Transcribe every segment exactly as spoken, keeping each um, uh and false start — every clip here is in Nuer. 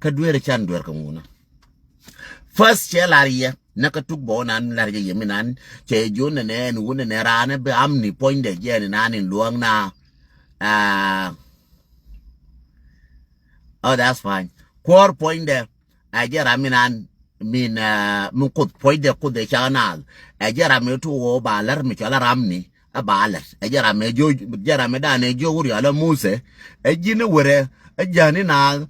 Kä dueer can dueer kɛ ŋunä. First cɛ lar yɛ nɛ kä tuk bɔ nan lar yɛ yɛ mi nan cɛ jion nɛ nɛ ɛn wun nɛ nɛ ran bi amni puɔ̱nydɛ jɛ ni nan in luɔ̱ŋ na. Ah, oh, that's fine. Kuɔr puɔ̱nydɛ a jɛ ram mi nan min, ah, min kuth puɔ̱nydɛ kuth ɛ ca naath. A jɛ ram mi tu wɔ ba lar mi cɔl a ram ni a ba lar. A jɛ ram mi jiö, jɛ ram mi dan ɛ jiö wur yɔl a Musɛ. A ji̱n wurɛ a jani naath.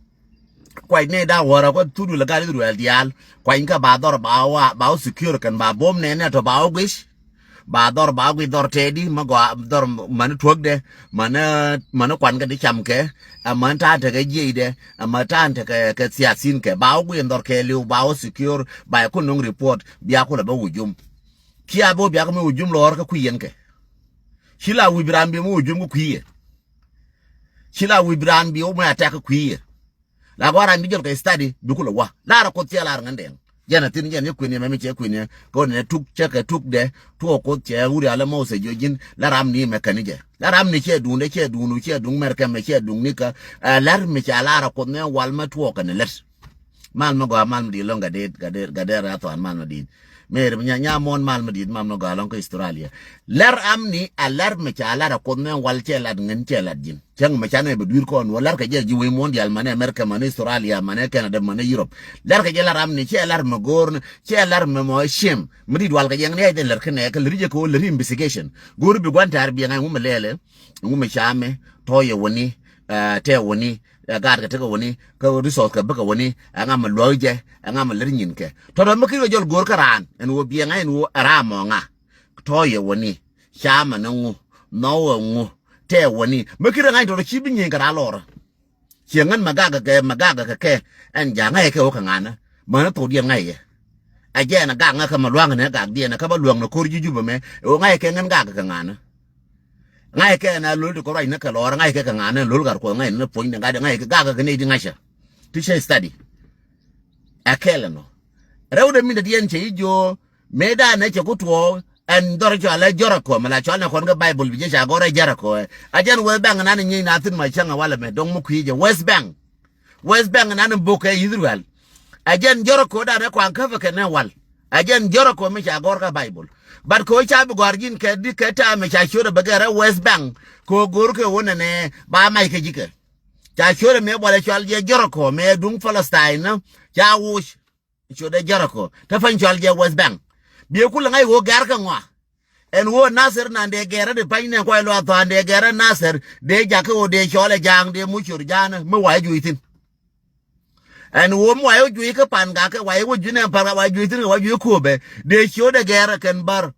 Kuac nɛ da wäärä kuath thut wulɛ gat Israel diaal. Kuany kä ba dhɔr ba wa, ba wä secure kɛn ba bom nɛ nɛ tɔ ba wä guic. Ba dhɔr ba wä guic dhɔr tɛɛdi, mä gɔaa dhɔr mäni tuɔkdɛ, mäni, mäni kuan kɛ di cam kɛ, ɛ mäni ta̱a̱n tekɛ jiɛcdɛ, ɛ mäni ta̱a̱n tekɛ kɛ thiathinkɛ. Ba wä guic dhɔr kɛɛliw, ba wä secure, ba yɛ kun no̱ŋ report, bia kulɛ bä wujum. Cia bi wä bia kä mi wujum lɔɔr kä kui̱ yɛn kɛ. Ci la wi̱c bi raan bi mi wujum kä kui̱ yɛ. Ci la wi̱c bi raan bi wä mi attack kä kui̱ yɛ. La gɔaa ran bi jɔl kɛ study bi kulɛ wä. Lar Kuoth cɛ lar ŋän dɛŋ. Jɛn a thin jɛn yɛ kui̱n yɛ mɛmi cɛ kui̱n yɛ. Kɛ ɣöö nɛ tuk cɛ kɛ tuk dɛ. Tuɔɔk Kuoth cɛ wuri alɛ Moses jiɔ ji̱n. La ram ni mɛ kɛn jɛ. La ram ni cɛ duŋ dɛ cɛ duŋ nu cɛ duŋ mɛr kɛmɛ cɛ duŋ ni kä. Ɛ lɛr mi ca lar Kuoth nɛ wal mɛ tuɔɔk kɛn lɛt. Mal mɛ gɔaa mal mɛ di̱i̱t lɔŋ Gatdɛt, Gatdɛt, Gatdɛt Gatdɛt Gathuan mal mɛ di̱i̱t. Meri nya nya muɔ̱ɔ̱n mal mi di̱i̱t mam ni gɔaa lɔŋ kä Australia. Lɛr amni a lɛr mi ca lat a Kuoth ni wal cɛ lat ŋän cɛ lat ji̱n. Cäŋ mi ca nɛ bɛ dui̱r kɔn wä lɛr kɛ jɛ ji̱ wec muɔ̱ɔ̱n diaal manɛ America manɛ Australia manɛ Canada manɛ Europe. Lɛr kɛ jɛ lat amni cɛ lat mi go̱o̱r ni cɛ lat mi mɔ ciem. Mi di̱i̱t wal kɛ jɛ ŋän yɛ jɛ lɛr kä nɛ kɛ lɛr jɛ kɛ wä lɛr investigation. Go̱o̱r bi gua̱n ta̱a̱r biɛ ŋa̱c ŋu mi lɛɛlɛ. Ŋu mi camɛ tɔ̱ yɛ wäni, ɛ, tɛ wäni, ɛ, gaat kɛ tekɛ wäni, kä resource kɛ bäkɛ wäni, ɛŋa mi luäk jɛ, ɛŋa mi lät nyin kɛ. Tɔ̱tɔ̱ mi kiri kɛ jɔl go̱o̱r kä raan ɛn ɣöö biɛ ŋa̱c ɛn ɣöö ɛ ram mɔ ŋa. Tɔ̱ yɛ wäni, camɛ ni ŋu, nhɔw ɛ ŋu, tɛ wäni. Mi kiri ŋa̱c tɔ̱tɔ̱ ci bi nyieny kɛ raan lɔrä. Ciɛ ŋän mɛ gakɛ kɛ, mɛ gakɛ kɛ kɛ ɛn ja̱ ŋa̱c kɛ ɣöö kɛ ŋa̱nä. Mäni thokdiɛn ŋa̱c kɛ. Ɛ jɛ ɛn ɛ gak ŋa̱c kɛ mɛ lua̱ŋ kɛ nɛ gakdiɛn ɛ kä bä luäŋ ni ko̱r ji̱ Jupɛ mɛ ɛ ɣöö ŋa̱c kɛ ŋän gakɛ kɛ ŋa̱nä. Ŋa̱c kɛ ɛn a lo̱l ti kɔn ruac ni kɛ lɔɔr ŋa̱c kɛ kɛ ŋa̱n ɛn lo̱l gat Kuɔth ŋa̱c ni puɔ̱ny ni gat ŋa̱c kɛ gak kɛ ni ti ŋa̱cä. Ti cɛ study. Ɛ kɛl ɛnɔ. Rɛw dee min dee diɛn cɛ i̱ jiö. Mëë dan ɛ cɛ ku tuɔɔk ɛn dhɔr cɔal ɛ Jericho mɛ la cɔal ni kɔn kä Bible bi jɛ ca gɔr ɛ Jericho ɛ. A jɛn West Bank nan nyieny na thin ma cäŋ ɛ walɛ mɛ dɔŋ mi kui̱ jɛ West Bank. West Bank nan in bok kɛ Israel. A jɛn Jericho dan ɛ kuaŋ käpɛ kɛ nɛ wal. A jɛn Jericho mi ca gɔr kä Bible. But kɛ ɣöö ca bi gɔ̱a̱r ji̱n kɛ di kɛ ta̱a̱ mi ca ciöt ɛ bɛ gɛr ɛ West Bank. Kɛ ɣöö go̱o̱r kɛ ɣöö nɛnɛ ba mac kɛ ji̱ kɛ. Ca ciöt ɛ mëë buɔlɛ cɔal jɛ Jericho mëë duŋ Palestine ni. Ca wuc. Ciöt ɛ Jericho. Te pany cɔal jɛ West Bank. Biɛ kulɛ ŋa̱c ɣöö gɛr kɛ ŋɔa. Ɛn ɣöö Nasir nan dee gɛr ɛ di pany nɛ kuay luath thɔan dee gɛr ɛ Nasir dee jakä ɣöö dee cɔl ɛ ja̱a̱ŋ dee muc ciöt ja̱a̱nä mi wa̱i̱ juc thi̱n. Ɛn ɣöö mi wa̱i̱ wä juc kä pan gakɛ wa̱i̱ wä juc nɛ pan gakɛ wa̱i̱ juc thi̱n kɛ wa̱i̱ juc kööbɛ dee ciöt ɛ gɛr ɛ kɛn bär.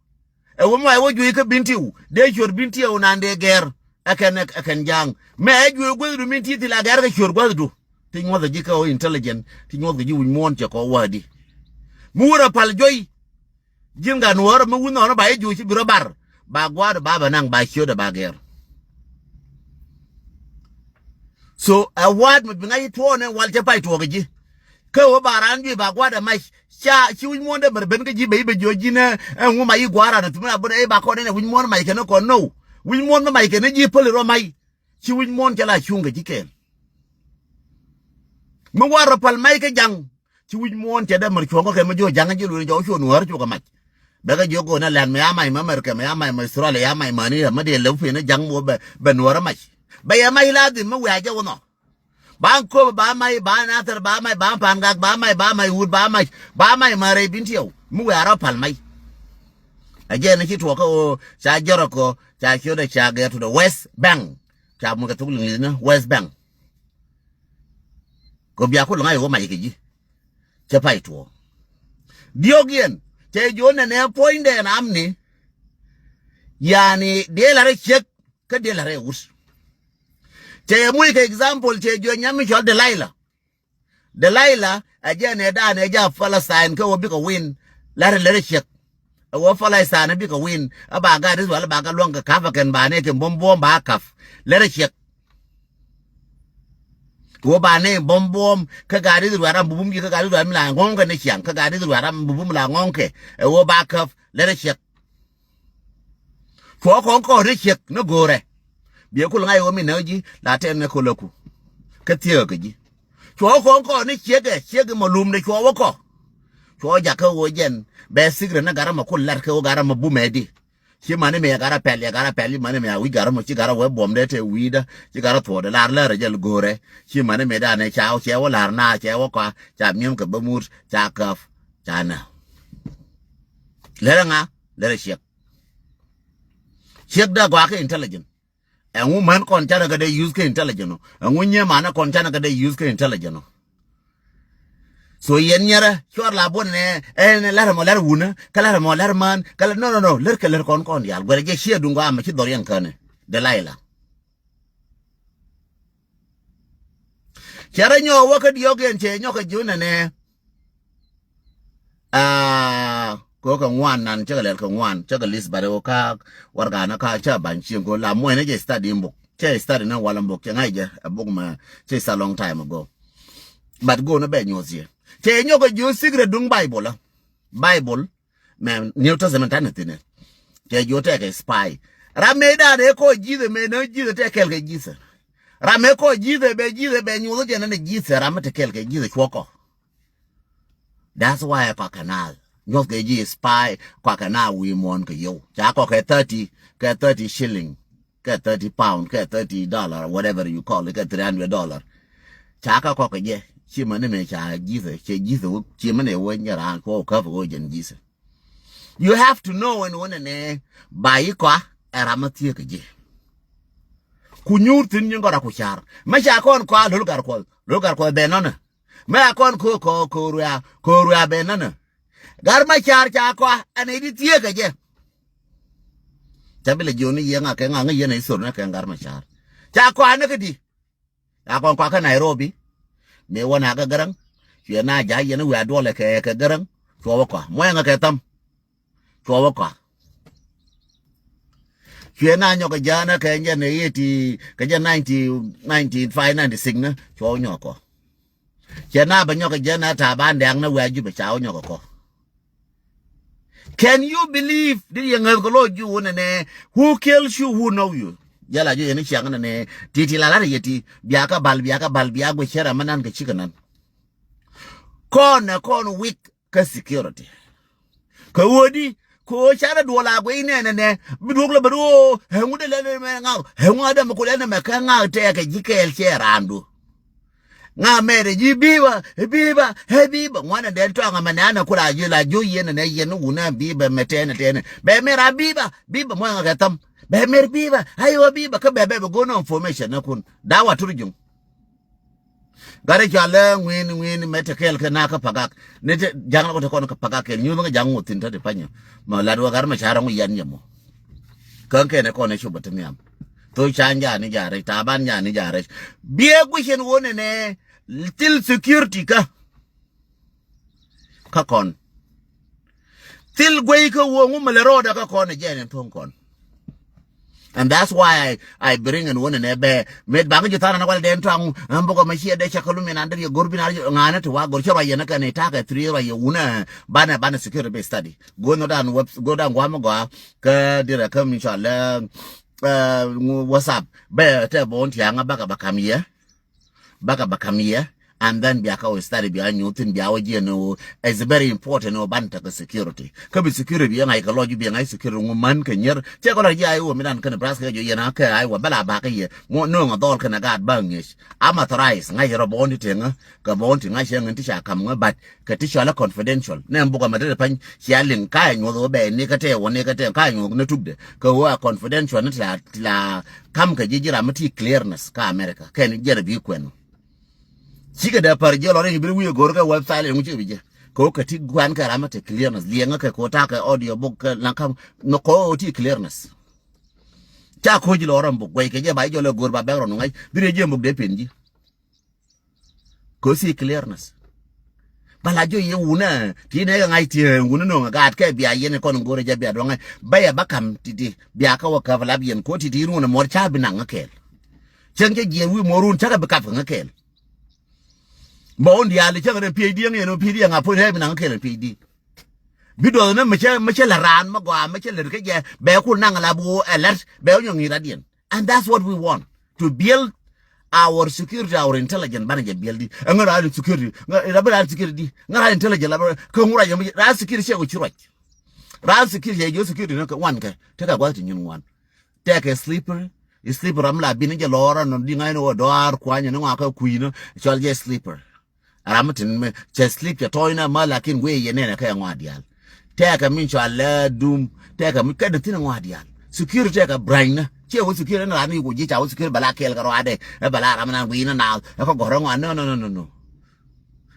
Ɛ ɣöö mi wa̱i̱ wä juc kä Bentiu dee ciöt Bentiu nan dee gɛr ɛ kɛn ɛ kɛn ja̱a̱ŋ. Mɛ ɛ juc guäthdu min ti thil a gɛr kɛ ciöt guäthdu. Ti nyuɔth ɛ ji̱ kä ɣöö intelligent ti nyuɔth kɛ ji̱ wi̱c muɔ̱ɔ̱n cɛ kɔ wädi. Mi wurɛ pal juɔy. Ji̱n gat nuɔ̱ɔ̱rä mi wun nhɔɔnä ba i̱ juuc ci bi rɔ bar ba gua̱a̱r ba bɛ naŋ ba ciötdɛ ba gɛr. So ɛ wa̱a̱t mi bi ŋa̱c i̱ tuɔɔk ni wal cɛ pay tuɔɔk i̱ ji̱. Kä ɣöö ba raan juëc ba gua̱a̱r ɛ mac ca ci wi̱c muɔ̱ɔ̱n dee mɛr ben kä ji̱ bɛ i̱ bɛ jiöc ji̱n ɛ ŋu mac i̱ gua̱a̱r raan thumin a bun ɛ i̱ ba kɔn in ɛ wi̱c muɔ̱ɔ̱n mac kɛn kɔn now. Wi̱c muɔ̱ɔ̱n mi mac kɛn i̱ ji̱ päl i̱ rɔ mac. Ci wi̱c muɔ̱ɔ̱n cɛ la cuŋ kɛ ji̱ kɛɛl. Mi war rɔ pal mac kä ja̱ŋ. Ci wi̱c muɔ̱ɔ̱n cɛ dee mär cuɔ̱ŋ kä kɛ mi jiɔ ja̱ŋ ji̱ luël jɔw cuɔ̱n wäär cukɛ mac. Bɛ kɛ jiök go̱o̱n ɛ lɛn mi ya mac ma America mi ya mac ma Australia ya mac ma ni mi dee lɛw pin ja̱ŋ wä bɛ nuɔ̱ɔ̱r mac. Bɛ yɛ mac la dhim mi wiaa jɛ wä nhɔ. Ba köp ba mac ba Nathir ba mac ba Pangak ba mac ba mac wut ba mac ba mac ma rɛy Bentiu mi wiaa rɔ pal mac. Ɛ jɛ ni ci tuɔɔk kä ɣöö ca Jericho ca ciötdɛ ca gɛr to the West Bank. Ca mut kɛ thuk Liŋith ni West Bank. Kɛ bia ku liŋ a yɛ wä mac kɛ ji̱. Cɛ pay tuɔɔk. Diɔ̱k yɛn cɛ jiö nɛnɛ puɔ̱nydɛ ɛn amni. Yani dee la̱rä ciek kä dee la̱rä wut. Cɛ yɛ muc kɛ example cɛ jiö nyam mi cɔl Delilah. Delilah ɛ jɛ nɛ da̱a̱n ɛ jɛ a Palestine kä wä bikɛ win. La̱rä lärä ciek. Ɛ wä Palestine bikɛ win. Ɛ ba gat Israel ba kɛ luäŋ kɛ ka̱p ɛ kɛn ba nɛ kɛ buɔ̱m buɔ̱m ba ka̱p. Lärä ciek. Kɛ wä ba nɛ buɔ̱m buɔ̱m kä gat Israel ram bubum ji̱ kä gat Israel mi la ŋɔ̱ŋkɛ ni ciaŋ kä gat Israel ram bubum la ŋɔ̱ŋkɛ. Ɛ wä ba ka̱p lärä ciek. Cuɔ kɔn kɔn ri ciek ni go̱o̱rɛ. Biɛ kul ŋa̱c ɣöö mi näk ji̱ la tɛn ni kol ɛ ku. Kä thiek kɛ ji̱. Cuɔ kɔn kɔn ni ciek ɛ ciek mɔ lum de cuɔ wä kɔ. Cuɔ jakä wä jɛn bɛ sikre ni garä mɔ kul lat kɛ wä garä mɔ bumɛ di. Ci mani mi ɛ garä pɛl ɛ garä pɛl ci mani mi a wi̱c garä mɔ ci garä wä buɔm de te wi̱i̱dä ci garä thuɔɔdɛ lar lär ɛ jɛl go̱rɛ. Ci mani mi danɛ ca wä cɛ wä lar na cɛ wä kɔa ca mi̱em kɛ bä mut ca käp ca nä. Lärɛ ŋa lärɛ ciek. Ciek da gɔaa kɛ intelligent. Ɛŋu män kɔn canɛ kɛ dee use kɛ intelligent ɔ? Ɛŋu nyie manɛ kɔn canɛ kɛ dee use kɛ intelligent ɔ? So yɛn nyɛrɛ cuɔr la buɔn nɛ ɛn lɛr mɔ lɛr wunä kɛ lɛr mɔ lɛr man kɛ lɛr no no no lɛr kɛ lɛr kɔn kɔn dial guɛrɛ jɛ ciɛ duŋ gɔaa mɛ ci dhɔr yɛn känɛ. Delilah. Cɛ rɛ nyɔk wä kä diɔk yɛn cɛ nyɔk kɛ ji̱ wunɛ nɛ. Aa, ko kɛ ŋuan nan cɛ kɛ lɛl kɛ ŋuan cɛ kɛ list bari ko ka warga na ka cɛ ban cieŋ ko la muɔy ni jɛ study in book cɛ study ni wala book cɛ ŋa̱c jɛ a book ma cɛ sa long time ago. But go ni bɛ nyuɔth yɛ cɛ nyɔk kɛ ji̱ wä secret duŋ Bible la Bible mɛ New Testament tani thinɛ. Cɛ ji̱ wä tɛkɛ spy ram mɛ dan ɛ ko ji̱th mɛ ni ji̱th tɛ kɛl kɛ ji̱th. Ram mɛ ko ji̱th bɛ ji̱th bɛ nyuɔth jɛ ni ji̱th ram mɛ tɛ kɛl kɛ ji̱th cuɔkɔ. That's why kɔakɛ naath nyuɔth kɛ ji̱ spy kɔakɛ naath wi̱i̱ muɔ̱ɔ̱n kɛ yio̱w ca kɔkɛ thirty kɛ thirty shilling kɛ thirty pound kɛ thirty dollar whatever you call it kɛ three hundred dollar. Ca kɛ kɔkɛ jɛ ci mani mɛ ca ji̱thɛ cɛ ji̱thɛ wä ci mani wä nyɛ raan kuɔ käp wä jɛn ji̱thɛ. You have to know ɛn wä nɛnɛ ba yi kɔa ɛ ram ma thiek kɛ ji̱. Ku nyuur thi̱n nyin gɔra ku car mɛ ca kɔn kɔa lo̱l gar kuɔth lo̱l gar kuɔth bɛ nɔnɛ. Mɛ a kɔn ko ko ko rua ko rua bɛ nänä. Gar ma car ca kɔa ɛn i̱ di thieekä jɛ. Ca bi lɛ jiɔni yiëŋ a kɛ ŋaŋ i̱ yɛn a i̱ thor nä kɛ gar ma car ca kɔa nä kä di. A kɔn kɔa kä Nairobi. Mi wä na kä Gäräŋ cuɛ na ja̱ yɛn i̱ wiaa duɔlɛ kɛ kɛ Gäräŋ. Cuɔ wä kɔa muɔyɛ ŋä kɛ thäm. Cuɔ wä kɔa. Cuɛ na nyɔk kɛ ja̱ nä kɛ jɛ nɛ yɛ ti kɛ jɛ ninety ninety five ninety six nä cuɔ wä nyɔk kɔ. Cɛ na bɛ nyɔk jɛ na ta̱a̱ ban dɛ̈ɛ̈k na wiaa Jubɛ ca wä nyɔk kɔ. Can you believe? Dit yɛ ŋäth kɛ lo̱c ju wun nɛ nɛ who kills you who know you? Jɛ la ju yɛ ni ciaŋ nɛ nɛ ti ti la lat yɛ ti bia kä bal bia kä bal bia guɛ cɛ ram mi nan kɛ cikɛ nan. Kɔn nɛ kɔn weak kä security. Kɛ ɣöö di kɛ ɣöö canɛ duɔl a guɛy nɛnɛ nɛ bi duɔk lɛ bɛ ri ɣöö ɛ ŋut ɛ lɛ nɛ mɛ ŋak ɛ ŋut adɛ mɛ kulɛ nɛ mɛ kä ŋak tɛɛkɛ ji̱ kɛɛl cɛ raandu. Ŋak mɛɛt ɛ ji̱ bi̱i̱bä ɛ bi̱i̱bä ɛ bi̱i̱bä ŋuanɛ dɛn tɔaŋ ɛmɛ nɛ anɛ kul a ji̱ la ji̱ yɛn nɛ yɛn wunɛ bi̱i̱bä mɛ tɛɛnɛ tɛɛnɛ bɛ mɛr a bi̱i̱bä bi̱i̱bä muɔ̱ŋ kɛ thäm bɛ mɛr bi̱i̱bä a yɛ wä bi̱i̱bä kä bɛ bɛ bɛ go̱n information nɛ kun dawa tur juŋ. Gat i̱ cɔal lɛ ŋui̱n ŋui̱n mɛ te kɛɛl kɛ na kä pagak ni te ja̱ŋ ni kɔ te kɔn kä pagak kɛɛl nyuth ŋä ja̱ŋ ŋuth thi̱n te ti panyɛ. Mɛ lat wä gat mɛ ca rɔ̱ŋ yɛn nyɛ mɔ. Kä kɛn ɛ kɔn ɛ cop ɛ te nhiam. Thok ca nyaani ja̱ rɛc ta̱a̱ ban nyaani ja̱ rɛc. Biɛ guic ɛn wä nɛnɛ thil security kä. Kä kɔn thil guey kä wuɔ̱ŋ wä mɛ lɛ rɔɔdɛ kä kɔn ɛ jɛn ɛn thuɔ̱ŋ kɔn. And that's why I, I bring in wun in ɛ bɛ met baŋ ji̱ tha̱a̱n an wal dɛn tɔaŋ an bukɔ mɛ ciɛ dee cɛ kä lum in an dee yɛ go̱r bin an ŋa̱n ti wa go̱r cɛ ruac yɛn kɛn i̱ ta̱a̱ kɛ three ruac yɛ wun ɛ banɛ banɛ security bɛ study. Go̱r nɔ dan web go̱r dan gua̱a̱m gɔaa kä dirɛ kä mi cɔal ɛ WhatsApp bɛ tɛ bɔn tiaŋ bakɛ ba kam yɛ. Bakɛ ba kam yɛ. And then bia kä wä study bia nyuth thin bia wä jiɛn ni wä. It's very important ni wä ban tekɛ security. Kä bi security bi yɛ ŋa̱c kɛ lɔc bi yɛ ŋa̱c security ŋu män kɛ nyier. Cɛ kɔ lɔc ji̱ Iowa mi dan kɛn Nebraska kɛ jɔ yɛn a kɛ Iowa bä la ba kɛ yɛ. Ŋu no̱o̱ŋ a dhɔl kɛn a gaat ba ŋi̱eec. Am authorized ŋa̱c rɔ bɔn ti teŋä. Kɛ bɔn ti ŋa̱c cɛ ŋän ti ca kam ŋä but kɛ ti cɔal a confidential. Nɛ bukɛ mɛ dee pany cia liŋ ka yɛ nyuɔth wä bɛ ni kä tɛ wä ni kä tɛ ka yɛ nyuɔth ni tukdɛ. Kɛ wä a confidential ni ti la ti la kam kɛ ji̱ ji̱ ram mi ti clearness kä America kɛn jɛn a bi kuɛn. Cikɛ dee pär jiɛ lɔ ri bi wi̱i̱ go̱r kɛ website in ŋuci bi jɛ. Kɛ wä kɛ ti guan kɛ ram mi te clearness liɛŋä kɛ kɛ wä ta̱a̱ kɛ audio book kɛ laŋ kam nɔ kɛ wä ti clearness. Ca ko̱ ji̱ lɔ ram buk guɛy kɛ jɛ ba ji̱ jɔl ɛ go̱r ba bɛk rɔ nuŋac bi rɛ jiɛ buk dee pen ji̱. Kɛ wä ti clearness. Ba la jiɔ yɛ wunä ti nɛ kɛ ŋa̱c ti wunä no̱o̱ŋ ɛ gaat kɛ bia yɛn kɔn go̱r ɛ jɛ bia duɔŋɛ bä yɛ ba kam ti ti bia kä wä käp lap yɛn ko̱ ti ti ruun ɛ muɔr ca bi naŋ ɛ kɛɛl. Cäŋ cä jiɛn wi̱i̱ muɔrun cä kɛ bi kap kɛ ŋä kɛɛl. Bä wun diaal cäŋ rɛ PhD ɛŋ yɛn ɔ PhD ɛŋ a puɔ̱ny rɛy bi naŋ kɛɛl ɛn PhD. Bi duɔth ni mi cä mi cä lät raan mi gɔaa mi cä lät kä jɛ bɛ kun naŋ la bi wä ɛ lät bɛ wä nyɔŋ ŋi̱i̱c radiɛn. And that's what we want to build our security, our intelligence banɛ jɛ biɛl di. Ɛŋä raa security, ŋä raa security di, ŋä raa intelligence la bä kä ŋu raa jɛ raa security cɛ wä ci ruac. Raa security cɛ jɛ security ni kɛ wan kɛ tekɛ gua̱th ti nyin wan. Tekɛ slippery, slippery ram la bin jɛ lɔra nɔ di ŋa̱c ni wä dɔar kuany ni ŋɔakɛ kui̱ ni cɔl jɛ slippery. Ram mi tin mi cɛ slip cɛ tɔ̱ɔ̱c nɛ ma lakin guiy yɛ nɛnɛ kɛ ŋɔa diaal. Tɛkɛ min cɔal lɛ dum tɛkɛ mi kɛn thin ŋɔa diaal. Security tɛkɛ brany nä ciɛ wä security ni ran ni ku ji̱ ca wä security bala kɛɛl kɛ ruadɛ ɛ bala ram nan guiy ni naath ɛ kɛ gɔ̱rä ŋɔa no no no no no.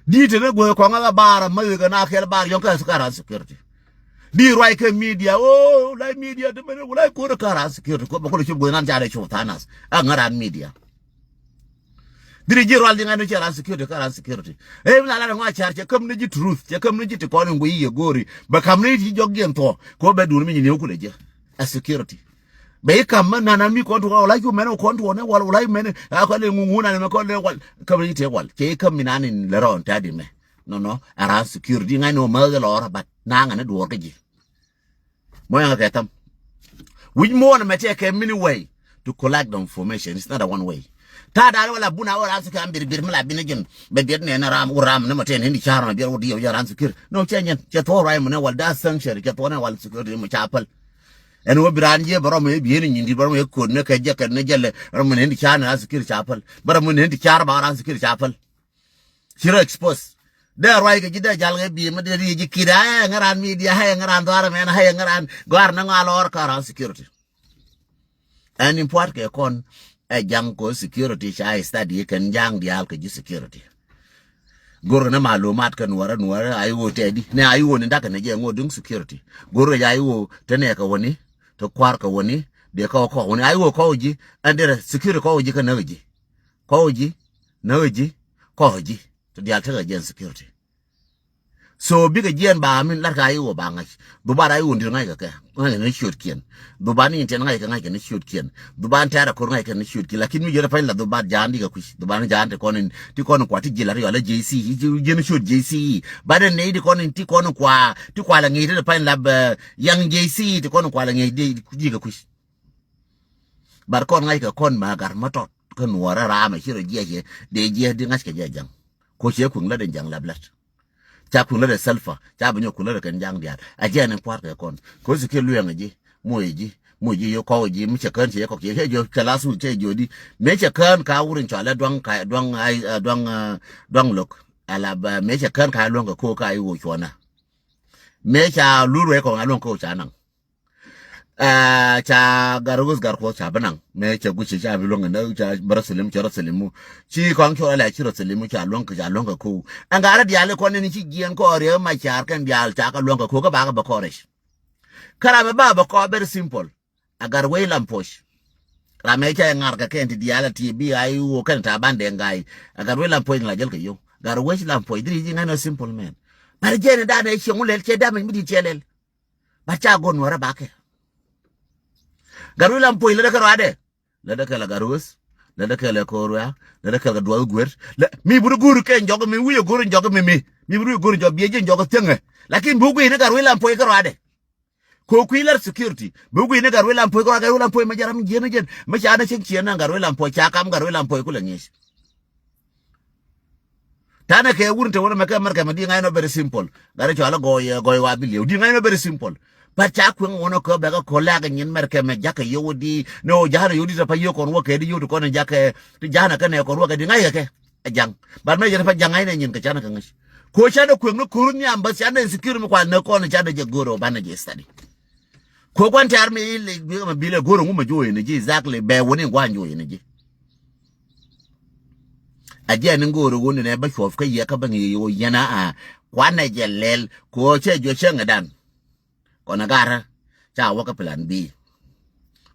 Di te ni guiy kɔŋ ɛ bar ma wekɛ na kɛɛl bar yɔŋ kɛ ran security. Di ruac kɛ media o la media di mɛn wala ko̱r kɛ ran security ko bɛ kɔlɛ cop guiy nan ca dɛ cop thanas ɛ ŋä ran media. Diri ji̱ rual di ŋa̱n ni cɛ ran security kä ran security. Ɛ mi la lat ŋɔa car cɛ käm ni ji̱ truth cɛ käm ni ji̱ ti kɔn in guiy yɛ go̱o̱ri bɛ ka̱m ni ji̱ jɔk jiɛn thuɔ kɛ wä bɛ duun mi nyi ni wä kulɛ jɛ. A security bɛ yi ka̱m mɛ nanan mi kɔn tuɔ wala cu mɛn wä kɔn tuɔ ni wal wala mɛn a kɔn le ŋuŋun an mɛ kɔn le wal käm ni ji̱ ti wal cɛ yi käm mi nan in lɛ rɔn tɛ di mɛ. Nɔnɔ a ran security ŋa̱n ni wä mɛ lɔr but naŋ an ni duɔr kä ji̱. Mɔ yaŋ kɛ tham. Which mɔ na mɛ tɛ kɛ mini way to collect the information. It's not a one way. Ta da wala buna wala su kan bir bir mala bin jin. Bɛ bir ne na ram u ram ne mɔ tɛ ne ni char na bir u di ya ran security. No cɛ nyɛn. Cɛ thɔ rai mɔ ne wal da sanction cɛ thɔ ne wal security mɔ chapal. Ɛn wä biran jɛ bɛ rɔm yɛ bieni nyindi bɛ rɔm yɛ kod ne kɛ jɛ kɛ ne jɛ lɛ rɔm ne ni char na security chapal. Bɛ rɔm ne ni char ba ran security chapal. Ci rɔ expose. Dee ruac kɛ ji̱ dee jal kɛ bi̱i̱ mi dee ri̱i̱ ji̱ kit a ŋäran media a ŋäran dhuaar mɛn a ŋäran gɔ̱a̱r ni ŋɔa lɔɔr kä ran security. Ɛn in pua̱t kɛ kɔn ɛ jaŋ kɔ security ca study kɛn jaŋ diaal kɛ ji̱ security. Go̱r ni malumat kɛ nuɔrä nuɔrä a iwoo tɛdi ni a iwoo ni dakɛ ni jɛ ŋot duŋ security. Go̱r a iwoo te nɛ kɛ wäni te kua̱r kɛ wäni dee kɔw kɔw wäni a iwoo kɔw ji̱ ɛn derɛ security kɔw ji̱ kɛ näk ji̱. Kɔw ji̱ näk ji̱ kɔw ji̱. Te diaal tekɛ jiɛn security. So bikɛ jiɛn ba min lat ka iwɔ ba ŋa̱c. Dhubat a iwɔ ndir ŋa̱c kɛ kɛ ŋa̱c kɛ ni ciötkiɛn. Dhubat ni in tiɛn ŋa̱c kɛ ŋa̱c kɛ ni ciötkiɛn. Dhubat ni tɛɛr a ko̱r ŋa̱c kɛ ni ciötkiɛn lakin mi jiɛn a pa̱ny la dhubat ja̱a̱n di kɛ kui̱c dhubat ni ja̱a̱n ti kɔn in ti kɔn in kua ti ji̱ lat yɔ la J C E jiɛn ciöt J C E. Bat in nɛy ti kɔn in ti kɔn in kua ti kua la ŋi̱i̱c ti pa̱ny la bɛ yaŋ J C E ti kɔn in kua la ŋi̱i̱c di ji̱ kɛ kui̱c. Bat kɔn ŋa̱c kɛ kɔn ma gat ma tɔt kä nuɔrä raam a ci rɔ jiɛc yɛ dee jiɛc di ŋa̱c kɛ jɛ ja̱ŋ. Ko cɛ kui̱ŋ lät in ja̱ŋ lap lät. Ca kui̱ŋ lät in sɛlfa ca bi nyɔk kui̱ŋ lät in kɛn ja̱ŋ diaal a jiɛn in pua̱r kɛ kɔn ko ci kɛ luɛŋ a ji̱. Moc a ji̱ moc ji̱ yɛ kɔk a ji̱ mi cɛ kään cɛ yɛ kɔk cɛ cɛ jiɔ cɛ la thuul cɛ jiɔ di mëë cɛ kään ka wur in cɔal ɛ duaŋ ka duaŋ ai duaŋ duaŋ lo̱k. Ala bɛ mëë cɛ kään ka luäŋ kɛ ko̱o̱k ka i̱ ɣöö cuɔ̱nä. Mëë ca lur wee kɔŋ a luäŋ ko̱o̱k ca naŋ. Aa ca gar ɣöth gar kuɔth ca bi naŋ mëë cɛ guic ca bi luäŋ kɛ näk ca bɛ rɔ thilim cɛ rɔ thilimu. Ci kɔŋ cuɔl ɛ ci rɔ thilimu ca luäŋ kɛ ca luäŋ kɛ ko̱o̱k ɛn gat rɔ diaal ikɔn ni ci jiɛɛn kɔɔr yɛ ma car kɛn diaal ca kɛ luäŋ kɛ ko̱o̱k kä bakɛ bɛ kɔɔr rɛc. Kä ram mi ba bɛ kɔɔr very simple. A gat wec lam puɔc. Ram mi ca ŋar kɛ kɛn ti diaal a ti bi a iwuɔ kɛn ta ban dee ŋa̱c. A gat wec lam puɔc ŋa la jäl kɛ yio̱w gat wec lam puɔc diri ji̱ ŋa̱c nɔ simple man. But jɛn in dan ɛ cieŋ wun lɛl cɛ damage mi dit cɛ lɛl. But ca go̱n nuɔrä bakɛ. Gat wi̱i̱ lam puɔ̱c lätdä kɛ ruaadɛ. Lätdä kɛ la gat rueth. Lätdä kɛ la ko̱o̱r wia. Lätdä kɛ la duɔth guer. Mi buri go̱o̱r kɛ jɔk mi wi̱i̱ go̱o̱r jɔk mi mi mi buri go̱o̱r jɔk biɛ ji̱ jɔk thiäŋɛ. Lakin bi gui̱i̱ni gat wi̱i̱ lam puɔ̱c kɛ ruaadɛ. Ko kui̱ lar security bi gui̱i̱ni gat wi̱i̱ lam puɔ̱c kɛ ruaadɛ gat wi̱i̱ lam puɔ̱c ma jaram jiɛn jiɛn ma ca na cieŋ ciɛn na gat wi̱i̱ lam puɔ̱c ca kam gat wi̱i̱ lam puɔ̱c kulɛ ŋi̱i̱c. Tanɛ kɛ wur in te wänä mɛ kɛ America mɛ di ŋa̱c nɔ very simple. Gat i̱ cɔal i̱ gɔɔy ɛ gɔɔy wa bi liɛw di ŋa̱c nɔ very simple. But ca kueŋ wänä kɛ bɛ kɛ kɔ lɛ̈k inyin America mɛ ja̱kɛ yio̱w di ni ɣöö ja̱a̱nɛ yio̱w di te pa yio̱w kɔn wä kɛ di yio̱w ti kɔn in ja̱kɛ ti ja̱a̱nɛ kɛ nɛ kɔn wä kɛ di ŋa̱c kɛ kɛ. Ɛ ja̱ŋ. But mɛ jɛ te pa ja̱ŋ ŋa̱c nɛ nyin kɛ canɛ kɛ ŋäc. Ko canɛ kueŋ ni ko̱r nhiam bä canɛ insecurity mi kual nɛ kɔn in canɛ jɛ go̱o̱r ɔ banɛ jɛ study. Ko gua̱n tɛ̈r mi i̱ lec gui̱k ɛmɛ bilɛ go̱r ɛŋu mɛ juɔ̱ɔ̱c ni ji̱ exactly bɛ wuni gua̱n juɔ̱ɔ̱c ni ji̱. A jiɛn in go̱o̱r ɛŋu ni nɛ bä cuɔp kä yɛ kä bä ŋi̱i̱c ɣöö yɛn a a kuanɛ jɛ lɛl ko cɛ juɔ̱c cɛ ŋädan. Kɔn ɛ garä ca wä kä plan B.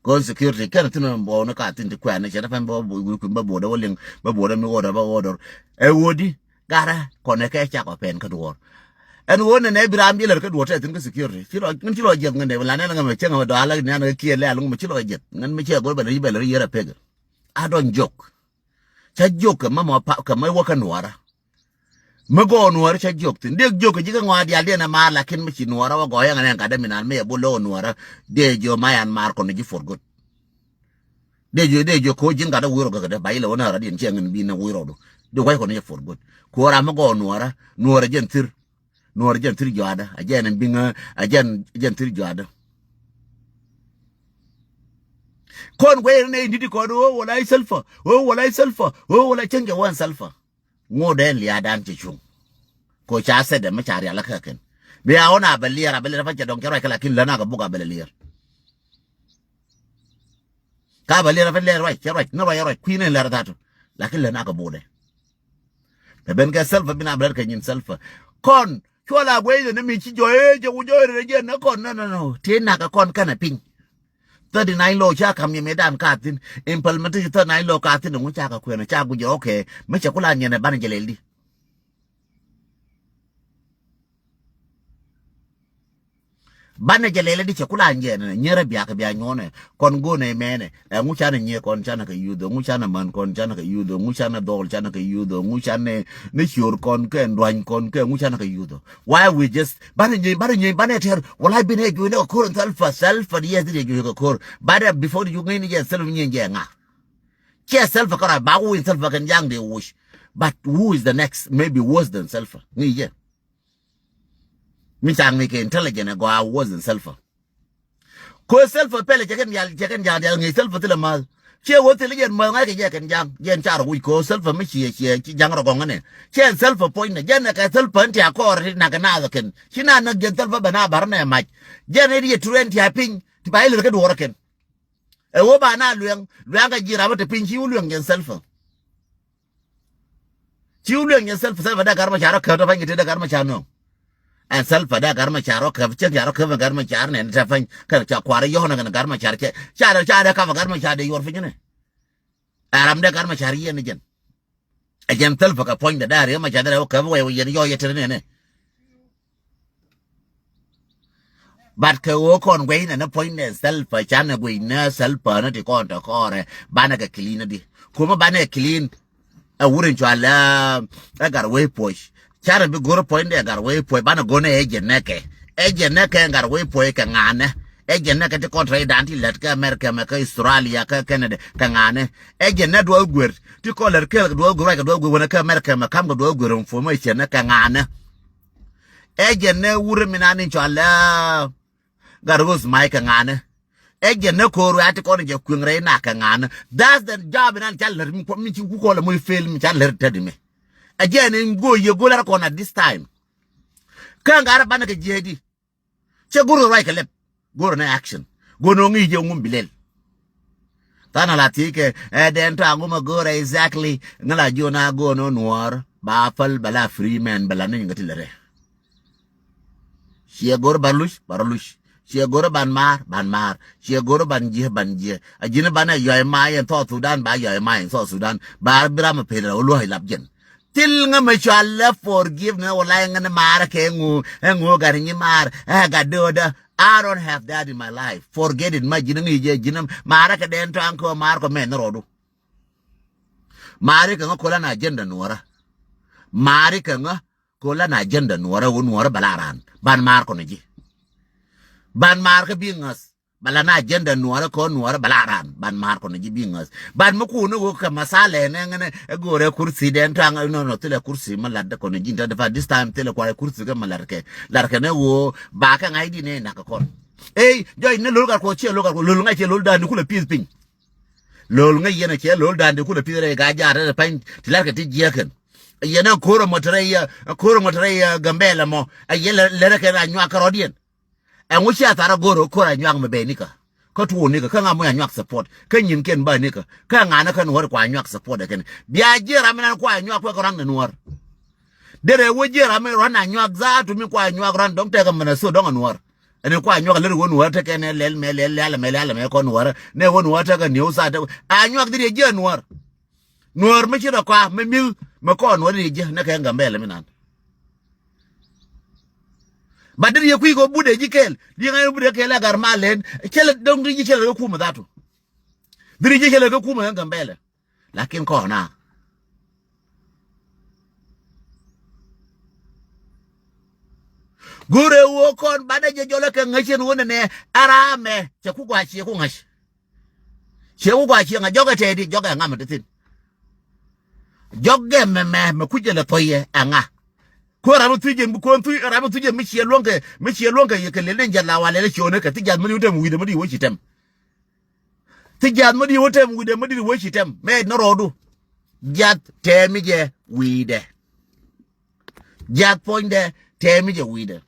Kɔn security kɛn thin bɔɔk ni ka thin ti kuɛn ni cɛ ni pɛn bä wi̱i̱ kui̱n bä bo̱o̱dɛ wä liŋ bä bo̱o̱dɛ mi order bä order. Ɛ ɣöödi garä kɔn ɛ kɛ cak ɔ pɛn kä duɔ̱ɔ̱r. Ɛn ɣöö nɛnɛ bi raam ji̱ lär kä duɔ̱ɔ̱r tɛth thi̱n kä security ci lɔ ŋän ci lɔ jiɛth ŋän dee lan nɛn ŋämɛ cäŋ ɛ dɔaal ɛ nɛn ɛ kiɛ lɛl ŋämɛ ci lɔ jiɛth ŋän mi cɛ go̱r bɛ lär bɛ lär yɛr ɛ pek. A dɔny jok. Cä jok kɛ mä mɔ pa kɛ mä wä kä nuɔrä. Mi gɔɔ nuɔrä cä jiök thi̱n dee jiök ji̱ kä ŋɔaa diaal dee na maar lakin mi ci nuɔrä wä gɔɔyä ŋɛ nɛn gat dee mi naan mi yɛ bul lo̱k nuɔrä dee jiö ma yan maar kɔn ji̱ for good. Dee jiö, dee jiö ko ji̱n gat dee wi̱i̱ rɔ gäkädä ba ilɛ wä na radiɛn ciɛ ŋin bi na wi̱i̱ rɔ du. Dee wa̱i̱ kɔn yɛ for good. Ko ram mi gɔɔ nuɔɔrä, nuɔɔrä jɛn thir. Nuɔɔrä jɛn thir juaadä. A jɛn in biŋä, a jɛn, jɛn thir juaadä. Kɔn guɛy ri nɛ in di̱t kɔn, oh, wala i̱ Salva, oh, wala i̱ Salva, oh, wala cäŋ jɛ wä in Salva. Ŋot dee lia̱a̱dan cɛ cuŋ. Ko ca sɛt dɛ mi ca rial kä kɛn. Bi a ɣɔn a bɛ liɛr, a bɛ liɛr a pa cɛ dɔŋ cɛ ruac kä, lakin län a kɛ buk a bɛ lɛ liɛr. Ka bɛ liɛr a pa liɛr ruac, cɛ ruac, ni ruac a ruac, kui̱n in lɛr a tatu. Lakin län a kɛ buk dɛ. Kɛ ben kɛ Salva, bin a bɛ lɛr kɛ nyin Salva. Kɔn, cuɔl a guey dɛ ni mi ci jɔɔy, jɛ wu jɔɔy rɛ jɛ ni kɔn, no, no, no. Tëë nak kɛ kɔn kɛn a piny. Thirty nine law ca kam yɛ mëëdan ka thi̱n. Implementation thirty nine law ka thi̱n, ɛŋu ca kɛ kuɛn, ca guic jɛ, okay. Mi cɛ kula nyɛn ɛ banɛ jɛ lɛl di. Banɛ jɛ lɛl di cɛ kula nyɛn ɛ, nyɛrɛ biak biak nyuɔnɛ. Kɔn gonɛ mɛnɛ. Ɛŋu canɛ nyɛ kɔn canɛ kɛ yuth. Ɛŋu canɛ man kɔn canɛ kɛ yuth. Ɛŋu canɛ dhɔl canɛ kɛ yuth. Ɛŋu canɛ ni cior kɔn kɛ duany kɔn kɛ ɛŋu canɛ kɛ yuth. Why we just, banɛ nyɛ, banɛ nyɛ, banɛ tɛr. Wala binɛ juɔnɛ kɛ kor in Salva, Salva di yɛ di juɔnɛ kɛ kor. But, uh, before you ŋäcni jɛ Salva nyɛ jɛ ŋa. Cɛ Salva kara ba who in Salva kɛn jaŋ de wush. But who is the next? Maybe worse than Salva. Ŋi̱i̱c jɛ. Mi ca ŋi̱i̱c kɛ intelligent ɛ gɔaa worse than Salva. Ko Salva pɛlɛ cɛ kɛn dial, cɛ kɛn jaŋ dial ŋi̱i̱c Salva thilɛ ma̱th. Ciɛ wä thilɛ jɛn ma̱th ŋa̱ckɛ jɛ kɛn jaŋ. Jɛn car wi̱c ko Salva mi ciɛ ciɛ ci jaŋ rɔ gɔŋä nɛ. Cɛ Salva puɔ̱nynɛ. Jɛn ɛ kɛ Salva in ti a kɔɔr ti nak kɛ naath kɛn. Ci na näk jɛn Salva bɛ na bar nɛ mac. Jɛn ɛ riet turen ti a piny. Ti ba ilɛ kɛ duɔrä kɛn. Ɛ wä ba na luɛŋ, luɛŋ kɛ ji̱ ram ɛ te piny ci wä luɛŋ jɛn Salva. Ci wä luɛŋ jɛn Salva, Salva dee Gat Macar rɔ käp te pany kɛ te dee Gat Macar nööŋ. Ɛn Salva dee Gat Macar rɔ käp, cäŋ ca rɔ käp Gat Macar nɛn te pany, kɛn ca kuarɛ yɔ̱ɔ̱n kɛn Gat Macar cɛ, ca dee, ca dee kap Gat Macar dee yuɔr piny ni. Ɛ ram dee Gat Macar yiɛn ni jɛn. Ɛ jɛn Salva kɛ puɔ̱nydɛ da̱a̱r yɛ ma ca dee rɛw käp wɛy wä yɛn yɔ̱ɔ̱c yɛ tɛr nɛnɛ. But kɛ ɣöö kɔn guɛy nɛ ni puɔ̱nydɛ Salva canɛ guic nɛ Salva ni ti kɔn tɔ kɔrɛ banɛ kɛ clean di. Kumä banɛ clean. Ɛ wur in cɔal ɛ Gatwec Puɔc. Carɛ bi go̱r puɔ̱nydɛ Gatwec Puɔc banɛ go̱r nɛ ɛ jɛ nɛkɛ. Ɛ jɛ nɛkɛ Gatwec Puɔc kɛ ŋa̱nɛ. Ɛ jɛ nɛkɛ ti kɔn rɛydan ti lät kɛ America mɛ kɛ Australia kɛ Canada kɛ ŋa̱nɛ. Ɛ jɛ nɛ duɔth guer ti kɔn lät kɛ duɔth guer ruac kɛ duɔth guer wänɛ kɛ America mɛ kam kɛ duɔth guer information kɛ ŋa̱nɛ. Ɛ jɛ nɛ wur mi nan in cɔal Gatwec Mac kɛ ŋa̱nɛ. Ɛ jɛ nɛ ko̱r wɛ a ti kɔn jɛ kueŋ rɛy nak kɛ ŋa̱nɛ. That's the job in an ca lät mi kuɔ mi ci ku kɔl ɛ moc fail mi ca lät tädi mi. Ɛ jɛ ni go̱o̱r yɛ go̱o̱r lät kɔn at this time. Kä ŋa̱rä banɛ kɛ jiɛɛdi. Cɛ go̱r ruac kɛ lɛp. Go̱r nɛ action. Go̱r nɔ ŋi̱i̱c jɛ ŋum bi lɛl. Than a la thiec kɛ ɛ dɛn tɔ̱ a ŋum a go̱r ɛ exactly. Ŋä la jiɔn a go̱r nɔ nuɔɔr ba päl ba la free man ba la ni nyin kä ti lɛ rɛ. Ciɛ go̱r ban luc ba rɔ luc. Ciɛ go̱r ban maar ban maar. Ciɛ go̱r ban jiɛ ban jiɛ. A ji̱n ban ɛ yɔy ma yɛn South Sudan ba yɔy ma yɛn South Sudan ba bi ram a pel rɛ wä luɔ̱c lap jɛn. Thil ŋä mɛ cɔal lɛ forgiveness wala ŋä ni maar kɛ ŋu ɛ ŋu gat nyi maar ɛ gat döödä. I don't have that in my life. Forget it. Ma ji̱n ŋi̱i̱c jɛ ji̱n maar kɛ dɛn tɔ̱a̱ŋ kɛ maar kɔ mɛn ni rɔɔdu. Mari kɛ ŋä kola na agenda nuɔrä. Mari kɛ ŋä kola na agenda nuɔrä wä nuɔrä bɛ la ran. Ban mar kɔnɔ ji̱. Ban mar kä bi ŋäth. Bɛ la na agenda nuɔrä kɔ nuɔrä bɛ la ran. Ban mar kɔnɔ ji̱ bi ŋäth. Ban mi kun ni wä kɛ masala nɛ ŋä nɛ ɛ go̱rɛ kursi dɛn taŋ nɔ nɔ thilɛ kursi mi lat kɔnɔ ji̱ in tɛ dɛ fa this time thilɛ kuarɛ kursi kɛ mi lat kɛ. Lat kɛ nɛ wä ba kɛ ŋa̱c di nɛ nak kɛ kɔn. Ey jɔc nɛ lol gat kuɔ ciɛ lol gat kuɔ lol ŋa̱c ciɛ lol dan ni kulɛ pi̱th piny. Lol ŋäc yɛn a cɛ lol dan di kulɛ pi̱th rɛy ka jaat rɛy pany ti la̱rkɛ ti jiɛkɛn. Yɛn a ko̱r ɛmɔ te rɛy, ko̱r ɛmɔ te rɛy Gambɛlɛ mɔ a yɛn lɛ rɛ kɛ ra nyuak kärɔ̱diɛn. Ɛŋu cia thar a go̱r ɛ ko̱r a nyuak mɛ bɛ nikä. Kä tuun nikä kä ŋa muc a nyuak support kä nyinkiɛn bä nikä kä ŋa̱nä kä nuɔ̱ɔ̱r kua nyuak support ɛ kɛn. Bia jiɛ ram mi nan kua nyuak kuɛ kɛ raŋ ni nuɔ̱ɔ̱r. Derɛ wä jiɛ ram mi ruan a nyuak zaatu mi kua nyuak ruan dɔ̱ŋ tɛkɛ Minnesota dɔ̱ŋ a nuɔ̱ɔ̱r. Ɛn kua nyuak lär wä nuɔ̱ɔ̱r tekɛ nɛ lɛl mɛ lɛl lɛl mɛ lɛl mɛ kɔn nuɔ̱ɔ̱r nɛ wä nuɔ̱ɔ̱r tekɛ New South a nyuak dhiriɛ jiɛ nuɔ̱ɔ̱r. Nuɔ̱ɔ̱r mi ci rɔ kɔa mi mi̱th mi kɔn nuɔ̱ɔ̱r dhiriɛ jiɛ nɛ kɛ Gambɛlɛ mi nan. Ba dhiriɛ kui̱ kɔ but ɛ ji̱ kɛɛl dhiriɛ ŋa̱c but ɛ kɛɛl ɛ gar mal lɛn cɛl dɔ̱ŋ dhiriɛ jiɛ cɛl ɛ kɛ kumɛ dhatu. Dhiriɛ jiɛ cɛl ɛ kɛ kumɛ kɛ Gambɛlɛ. Lakin kɔn a go̱rɛ wä kɔn banɛ jɛ jɔlɛ kɛ ŋäc cɛn wä nɛnɛ. Ɛ ramɛ cɛ ku gɔaa ciɛ ku ŋäc. Ciɛ wä gua cieŋ a jɔkɛ tɛɛdi, jɔkɛ ŋa mɛ ti thin. Jɔkɛ mɛ mɛ mɛ kucɛ lɛ thɔyɛ ɛŋa. Ko ram mi thuc jɛ mi kon thuc, ram mi thuc jɛ mi ciɛ luɔ̱ŋkɛ, mi ciɛ luɔ̱ŋkɛ yɛ kɛ lel ni jɛ la wa lɛl ciöni kɛ thi jath mi di wä tɛm wi̱dɛ mi di wä ci tɛm. Thi jath mi di wä tɛm wi̱dɛ mi di wä ci tɛm. Mɛ ni rɔɔdu. Jath tɛmi jɛ wi̱dɛ. Jath puɔ̱nydɛ tɛmi jɛ wi̱dɛ.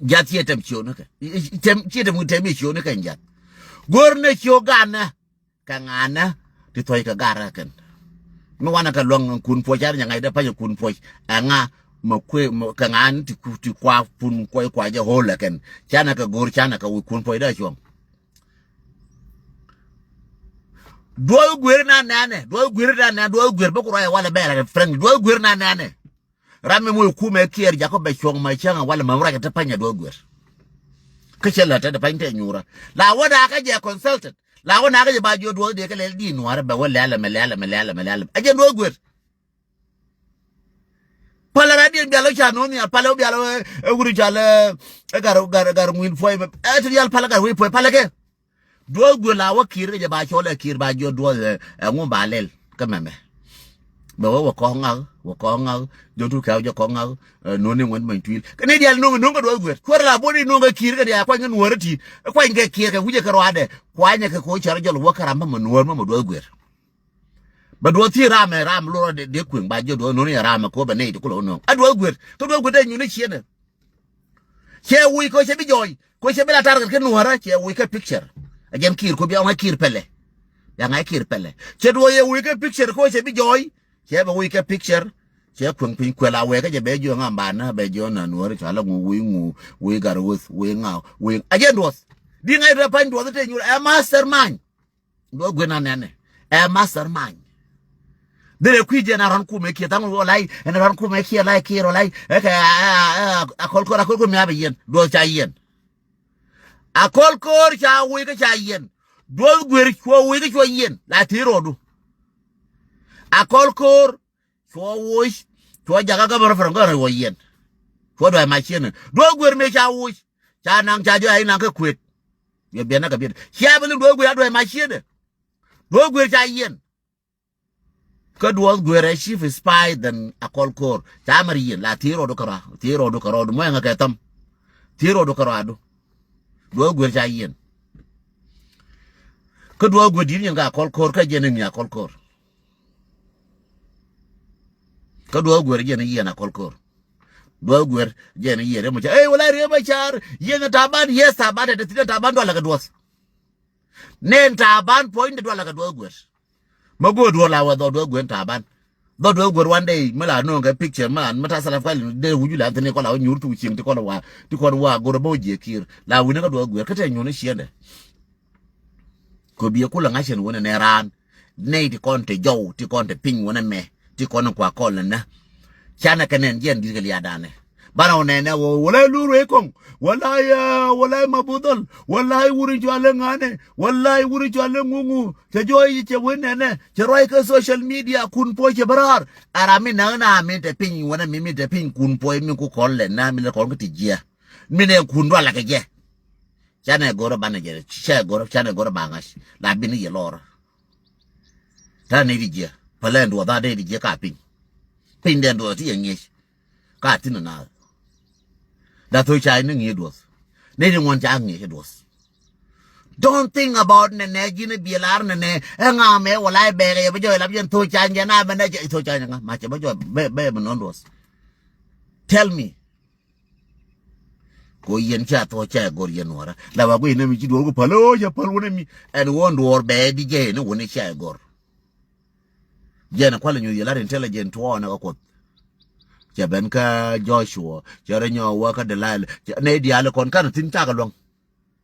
Jath ciɛ tɛm ciöni kɛ. Tɛm ciɛ tɛm wi̱dɛ tɛmi ciöni kɛ jath. Go̱r ni ciö ganɛ. Kɛ ŋa̱nä ti thuɔ̱c kɛ garä kɛn. Mi wanɛ kɛ luäŋ kun puɔc, an nyɛ ŋa̱c dee pa̱nyɛ kun puɔc. Ɛŋa mɛ kuëë kɛ ŋa̱n ti kua pun kuɔc kua jɛ hold ɛ kɛn. Canɛ kɛ go̱r, canɛ kɛ wi̱c kun puɔc dee cuɔ̱ŋ. Duɔth guer na nɛnɛ, duɔth guer na nɛnɛ, duɔth guer bä ku ruac walɛ bɛɛr kɛ friend, duɔth guer na nɛnɛ. Ram mi moc kumɛ Kiir jakɔ bɛ cuɔ̱ŋ ma cäŋ a walɛ ma ruac a te pa̱ny a duɔth guer. Kä cɛ lät te te pa̱ny te nyuurä. La wä dakä jɛ consulted. La wä nakä jɛ ba jiɔ duɔth diɛ kɛ lɛl di nuarä bɛ wä lɛl ɛmɛ, lɛl ɛmɛ, lɛl ɛmɛ, lɛl ɛmɛ. A jɛ duɔth guer. Palä radiɛn bial wä ca no̱o̱n nhial, palä wä bial wä, ɛ wuri ca lɛ, ɛ gar, gar, gar ŋuin puɔy mɛ. Ɛ ti dial palä gar wi̱i̱ puɔy, palä kɛ. Duɔth guer la wä Kiir kɛ jɛ ba cɔl ɛ Kiir ba jiɔ duɔth ɛ, ɛ ŋu ba lɛl kä mɛmɛ. Bɛ wä wä kɔk ŋak, wä kɔk ŋak, jɔtu kɛw jɛ kɔk ŋak, ɛ, noni ŋuɛn many tuil. Kɛ ni dial no̱ŋ, no̱ŋ kɛ duɔth guer. Kuɛr la boni no̱ŋ kɛ Kiir kɛ dial kuany kɛ nuɔ̱ɔ̱rä ti. Kuany kɛ Kiir kɛ wi̱cɛ kɛ ruadɛ. Kuanyɛ kɛ ko cɔr jɔl wä kɛ ram mɛ mɛ nuɔ̱ɔ̱r mɛ mɛ duɔth guer. Bɛ duɔth ti ramɛ, ram lorä dee kueŋ ba jiɔ duɔth no̱ni ɛ ramɛ ko bɛ nɛy ti kulɛ wä no̱ŋ. A duɔth guer. Kä duɔth guer dee nyuni cienɛ. Cɛ wi̱i̱ kɔ cɛ bi jɔɔy, kɔ cɛ bi la target kɛ nuɔ̱rä, cɛ wi̱i̱ kɛ picture. A jɛn Kiir kɔ bia ŋa̱c Kiir pɛlɛ. Bia ŋa̱c Kiir pɛlɛ. Cɛ duɔ̱ɔ̱c yɛ wi̱i̱ kɛ picture kɔ cɛ bi jɔɔy. Cɛ bɛ wi̱i̱ kɛ picture. Cɛ kueŋ piny kuɛl a wɛɛkä jɛ bɛ jiɔ ŋa̱ banä, bɛ jiɔ na nuɔ̱rä cɔal a ŋu wi̱i̱ ŋu, wi̱i̱ gar wuth, wi̱i̱ ŋaw, wi̱i̱. A jɛn duɔ̱th. Di ŋa̱c rɛ pa̱ny duɔ̱th te nyuur ɛ mastermind. Duɔth guer na nɛnɛ. Ɛ mastermind. Derɛ kui̱ jɛ na rɔn kumɛ Kiir thaŋ wä lai, ɛn rɔn kumɛ Kiir lai Kiir wä lai. Ɛ kɛ a, a, a, Akol Koor, Akol Koor mi a bɛ yɛn. Duɔth ca yɛn. Akol Koor ca wi̱i̱ kä ca yɛn. Duɔth guer cuɔ wi̱i̱ kä cuɔ yɛn. La ti rɔɔdu. Akol Koor cuɔ woc, cuɔ jakä gä bä rɔ fɛrɛ gä rɔ wä yɛn. Cuɔ duɔth ma cienɛ. Duɔth guer mëë ca woc. Ca naŋ ca jɔɔy a inaŋ kä kuet. Yɛ biɛn na kɛ biɛn. Cia bi ni duɔth guer a duɔth ma cienɛ. Duɔth guer ca yɛn. Kä duɔth guer ɛ chief spy than Akol Koor. Ca mɛr yɛn la thiee rɔɔdu kɛ rɔɔdu. Thiee rɔɔdu kɛ rɔɔdu. Muɔ̱yɛ ŋa kɛ thäm. Thiee rɔɔdu kɛ rɔɔdu. Duɔth guer ca yɛn. Kä duɔth guer di̱t yɛn kɛ Akol Koor kä jɛn iŋi̱ Akol Koor. Kä duɔth guer jɛn i̱ yiɛn Akol Koor. Duɔth guer jɛn i̱ yiɛn Riek Machar. Ey wala Riek Machar. Yiɛn Taban, yes Taban, tɛ tɛ thi̱n Taban duɔth la kɛ duɔth. Nɛn Taban puɔ̱ny de duɔth la kɛ duɔth guer. Ma go̱o̱r duɔth la wä dhɔ duɔth guer Taban. Dhɔ duɔth guer one day mi la no̱o̱ŋ kɛ picture mi la mi ta salaf kali de wuju la thi̱n kɔla wä nyuur tu cieŋ ti kɔla wa ti kɔn wa go̱o̱r bä wä jiɛ Kiir la wi̱ni kä duɔth guer kä tɛ nyuuni ciendɛ. Kɔ biɛ kulɛ ŋa̱cän wänɛ nɛ raan. Nɛy ti kɔn te jɔw, ti kɔn te piny wänɛ mɛ, ti kɔn kua kɔl nɛ. Canɛ kɛ nɛn jiɛn di̱t kɛ lia̱a̱ danɛ. Banɛ wä nɛnɛ wä, wä la lur wee kɔŋ, wä la ya, wä la ma budhɔl, wä la wuri cualɛ ŋa̱nɛ, wä la wuri cualɛ ŋuŋu. Cɛ jɔɔy cɛ wee nɛnɛ, cɛ ruac kɛ social media kun puɔ̱c cɛ bä raar. Ara mi näk na mi te piny wänɛ mi, mi te piny kun puɔ̱c mi ku kɔl lɛ na mi lɛ kɔn kä ti jiɛ. Mi nɛ kun dualɛ kɛ jɛ. Canɛ go̱rä banɛ jɛ, cɛ go̱rä, canɛ go̱rä ba ŋa̱c. La bini yɛ lɔr. Ta ni di jiɛ. Pälɛ duɔth a dee di jiɛ ka piny. Piny dee duɔth ti yɛ ŋi̱eec. Ka thin na. Da thok ca ni ŋi̱eec duɔth. Ni di ŋuɔn ca ŋi̱eec duɔth. Don't think about nɛ nɛ ji̱n biɛ lar nɛ nɛ. Ɛ ŋa mɛ wala ɛ bɛɛkɛ yɛ bä jɔy lap yɛn thok ca jɛ na bɛ nɛ jɛ thok ca jɛ ŋa. Ma cɛ bä jɔy bɛ bɛ bɛ nɔn duɔth. Tell me. Ko yɛn ca thuɔ̱k ca ɛ gɔr yɛn nuɔrä. La wa guiy nɛ mi ci duɔr ku päl, o, ca päl wunɛ mi. Ɛn ɣöö duɔr bɛ di jɛ ni wunɛ ca ɛ gɔr. Jɛn kualɛ nyuth yɛ lar intelligent tuɔɔnɛ kä Kuoth. Cɛ ben kä Joshua, cɛ rɛ nyɔk wä kä Delilah. Cɛ nɛ diaal kɔn kan thi̱n cakɛ luäŋ.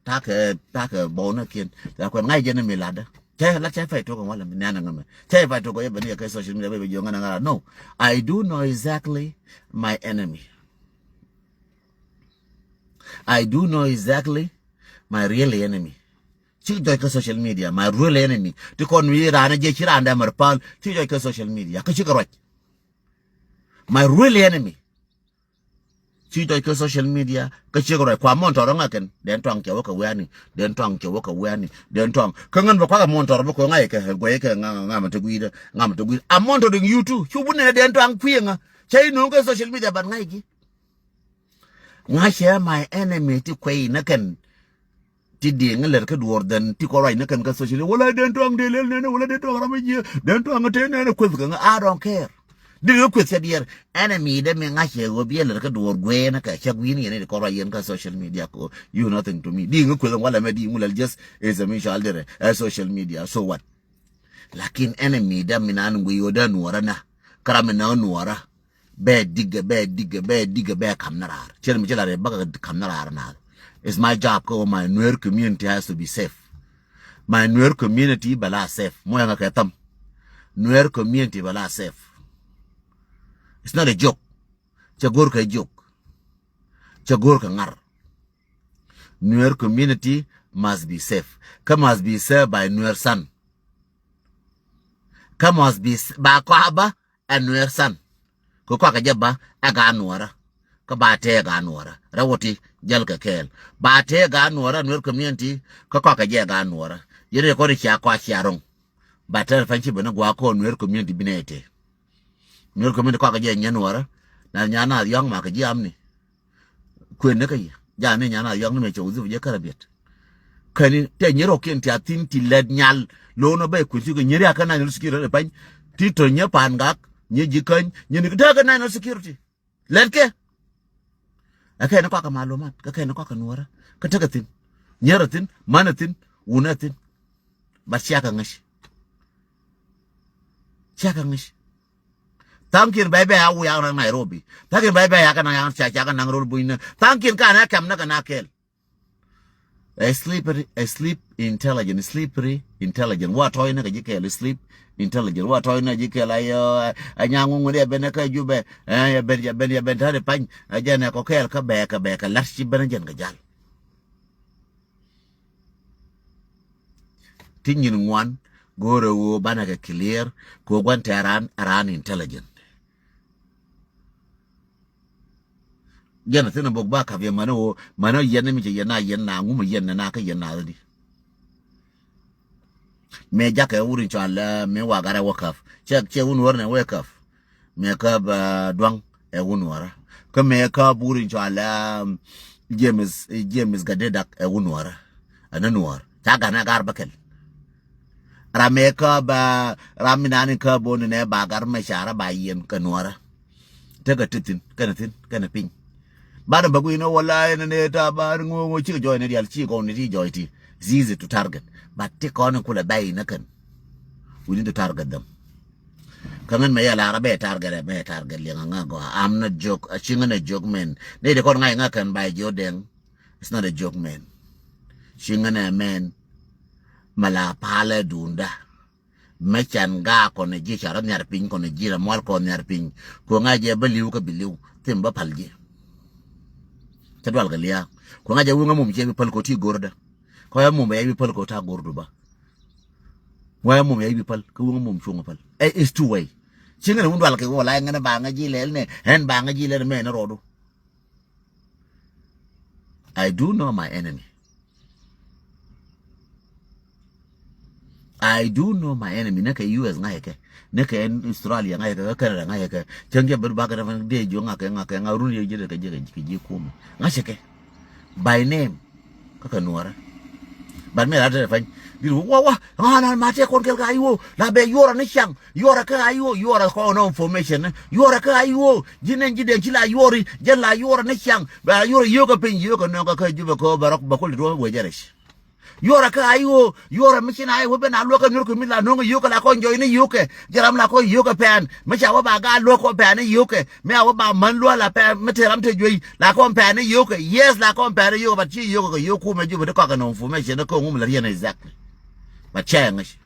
Takɛ, takɛ bɔw nɛ kiɛn. Ca kuɛn ŋa̱c jɛn mi latdä. Cɛ lat cɛ pay tok walɛ mi nɛn ŋä mɛ. Cɛ pay tok yɛ ben yɛ kɛ social media bɛ bɛ jiɔ ŋän ŋä rat. No. I do know exactly my enemy. I do know exactly my real enemy. Cik jɔc kä social media, my real enemy. Ti kɔn wi̱i̱ raan jɛ ci raan dɛ mɛr pal, cik jɔc kä social media. Kä cik ruac. My real enemy. Ci tɔc kä social media kä ciek ruac kua mɔn tɔrɔ ŋa kɛn. Dɛn tɔaŋ cɛ wä kɛ wiani. Dɛn tɔaŋ cɛ wä kɛ wiani. Dɛn tɔaŋ kä ŋän bɛ kuakä mɔn tɔrɔ bä kɔ ŋa yɛ kɛ guɛy kɛ ŋa ŋa mɛ te gui̱dɛ ŋa mɛ te gui̱dɛ a mɔn tɔrɔ in yutu cu bu nɛ dɛn tɔaŋ kui̱ ŋa. Cɛ yi nuŋ kɛ social media ban ŋa yɛ ji̱. Ŋa cɛ my enemy ti kuɛy nä kɛn. Ti diŋ lɛr kä duɔr dhɛn ti kɔ ruac ni kɛn kä social. Wala den tuaŋ de lel nɛnɛ wala den tuaŋ ram jiɛ den tuaŋ te nɛnɛ kueth kɛ ŋa I don't care. Di ŋa kueth cɛ diɛr. Enemy de mi ŋa cɛ ɣöö biɛ lɛr kä duɔr guee ni kɛ cɛ gui̱n yɛn ni kɔ ruac yɛn kä social media ko you nothing to me. Di ŋa kueth wala mɛ di ŋu lɛl just is a mutual dire ɛ social media so what? Lakin enemy de mi nan guiy ɣöö dee nuɔrä na kä ram mi na nuɔrä. Bɛ digɛ bɛ digɛ bɛ digɛ bɛ kam ni raar. Ciɛ mi ci la rɛ bä kɛ kam ni raar naath. It's my job kä wä my Nuer community has to be safe. My Nuer community bɛ la safe. Muɔyɛ ŋa kɛ tham. Nuer community bɛ la safe. It's not a joke. Cɛ go̱r kɛ joke. Cɛ go̱r kɛ ŋar. Nuer community must be safe. Kä must be safe by Nuer son. Kä must be ba kɔabä. Ɛ Nuer san. Kä kɔakɛ jɛ ba ɛ gaa nuɔrä. Kä ba tee gaa nuɔrä rɛ wä ti jäl kɛ kɛɛl ba tee gaa nuɔrä Nuer community. Kä kɔakɛ jɛ gaa nuɔrä yɛn rɛ kɔn cia kɔa cia roŋ. Ba tɛr pany ci ben ɛ gua̱a̱ kɔn Nuer community binɛ ɛ tee. Nuer community kɔakɛ jɛ nyɛ nuɔrä. Na nyan na yɔ̱ŋ ma kɛ ji̱ amni. Kuën ni kä yɛ ja̱a̱n ni nyan a yɔ̱k ni mɛ cɛ wudhip jɛ kärɛ biɛt. Käni tɛ nyir ɔ kiɛn ti a thin ti lɛt nyal lo̱o̱n ɔ bɛ kuën ti kɛ nyir a kä national security pany. Ti tɔ nyɛ pa̱a̱n gak nyɛ ji̱ käny nyɛ ni kä national security. Lɛt kɛ. Ɛ kɛn kɔakɛ malumat kä kɛn kɔakɛ nuɔrä kä tekɛ thin. Nyɛrɛ thin manɛ thin wunɛ thin. But ciakɛ ŋäc. Ciakɛ ŋäc. Thaŋkiɛn bɛy bɛy a wiak naŋ Nairobi. Thaŋkiɛn bɛy bɛy a kɛ naŋ yaŋ ca ca kɛ naŋ rol buny ni. Thaŋkiɛn ka na kɛm ni kɛ na kɛl. Ɛ slippery, ɛ slip intelligent, slippery intelligent. Wa tɔy ni kɛ ji̱ kɛl, slip intelligent. Wa tɔy ni ji̱ kɛl a yɛ a nyaŋ ŋuŋ ni ɛ ben kä Jubɛ. Ɛ yɛ ben yɛ ben yɛ ben tari pany. Ɛ jɛn ɛ kɔ kɛl kä bɛɛ kɛ bɛɛ kɛ lat ci ben jɛn kɛ jal. Ti nyin ŋuan go̱o̱rɛ ɣöö banɛ kɛ clear kɛ ɣöö gua̱n tɛ̈ran ran intelligent. Jɛn a thin a bok ba kap yɛ mani ɣöö mani ɣöö yɛn ni mi cɛ yɛn na yɛn na ŋumɛ yɛn na na kä yɛn na di. Mëë jakɛ wur in cɔal mëë wagarɛ wä käp cɛ cɛ wun wär nɛ wee käp. Mëë käp duaŋ ɛ wun wärä kä mëë käp wur in cɔal James James Gadedak ɛ wun wärä. Ɛn nuɔr ca ganɛ gar bä kɛl. Ram mëë käp ram mi nani käp wun nɛ ba gar mɛ carä ba yɛn kɛ nuɔrä. Tekɛ ti thin kɛnɛ thin kɛnɛ piny. Banɛ bä gui̱n ɛ wala ɛn ni ta ba ri ŋo̱o̱ŋ cikɛ jɔɔy ni dial cikɛ kɔn ni ti jɔɔy ti. It's easy to target but ti kɔn in kulɛ bɛy ni kɛn. We need to target them. Kä ŋän mɛ yɛ lar a bɛ target ɛ bɛ target liɛŋ a ŋä gɔaa. I'm not joke a ci ŋän a joke man. Ni di kɔn ŋa̱c ŋä kɛn ba jiɔ dɛŋ. It's not a joke man. Ci ŋän a man. Mɛ la palɛ dunda. Mɛ can gaa kɔn ji̱ ca rɔ nhiar piny kɔn ji̱ rɔ mual kɔn nhiar piny. Kuɛ ŋa̱c jɛ bä li̱w kä bi li̱w thim bä pal ji̱. Cä dual kɛ lia̱a̱ kuɛ ŋa̱c jɛ wi̱ŋ a mum ciɛ bi päl kɔ ti go̱r dä. Kɔ ya mum bɛ ya bi päl kɔ ta go̱r du bä. Wä ya mum ya bi päl kä wi̱ŋ a mum cuŋ a päl. Ɛ is two way. Ci ŋän a wun dual kɛ wä la ŋän a ba ŋä ji̱ lɛl nɛ ɛn ba ŋä ji̱ lɛl mɛ ni rɔɔdu. I do know my enemy. I do know my enemy. Nä kɛ U S ŋa̱cä kɛ, nä kɛ Australia ŋa̱cä kɛ, kä Canada ŋa̱cä kɛ. Cäŋ jɛ bär bakɛ dee jiök ŋa̱cä kɛ, ŋa̱cä kɛ, ŋa̱ run yɛ ji̱ kɛ ji̱ kɛ ji̱ kumɛ ŋa̱cä kɛ by name. Kä kɛ nuɔrä. But mi la te pany. Di wa wa ŋa̱ na ma te kɔn kɛl ka iwo la bɛ yuɔrä ni caŋ. Yuɔrä kä a iwo, yuɔrä kɔn nɔ information. Yuɔrä kä a iwo, ji̱ nɛn ji̱ den ci la yuɔri, jɛn la yuɔrä ni ciaŋ. Bɛ a yuɔrä yio̱kä piny, yio̱kä nɔŋ kä kä Jubɛ kä bɛ rɔk bɛ kul di duɔ̱ɔ̱p wecä rɛc. Yuɔrä kä a iwo, yuɔrä mi ci na iwo ben a luɔkä nyuɔr kɛ mi la nɔŋ yio̱kä la kɔn jɔy ni yio̱kɛ. Jɛ ram la kɔn yio̱kä pɛn, mi ca wä ba ga luɔk kɔ pɛn ni yio̱kɛ. Mi a wä ba män luɔk la pɛn, mi te ram te juey, la kɔn pɛn ni yio̱kɛ. Yes, la kɔn pɛn ni yio̱kɛ, but ci yio̱kä kɛ yio̱k kumɛ Jubɛ di kɔk kɛ nɔ information ni kä ŋum la riɛn exactly. But cɛ ŋäc.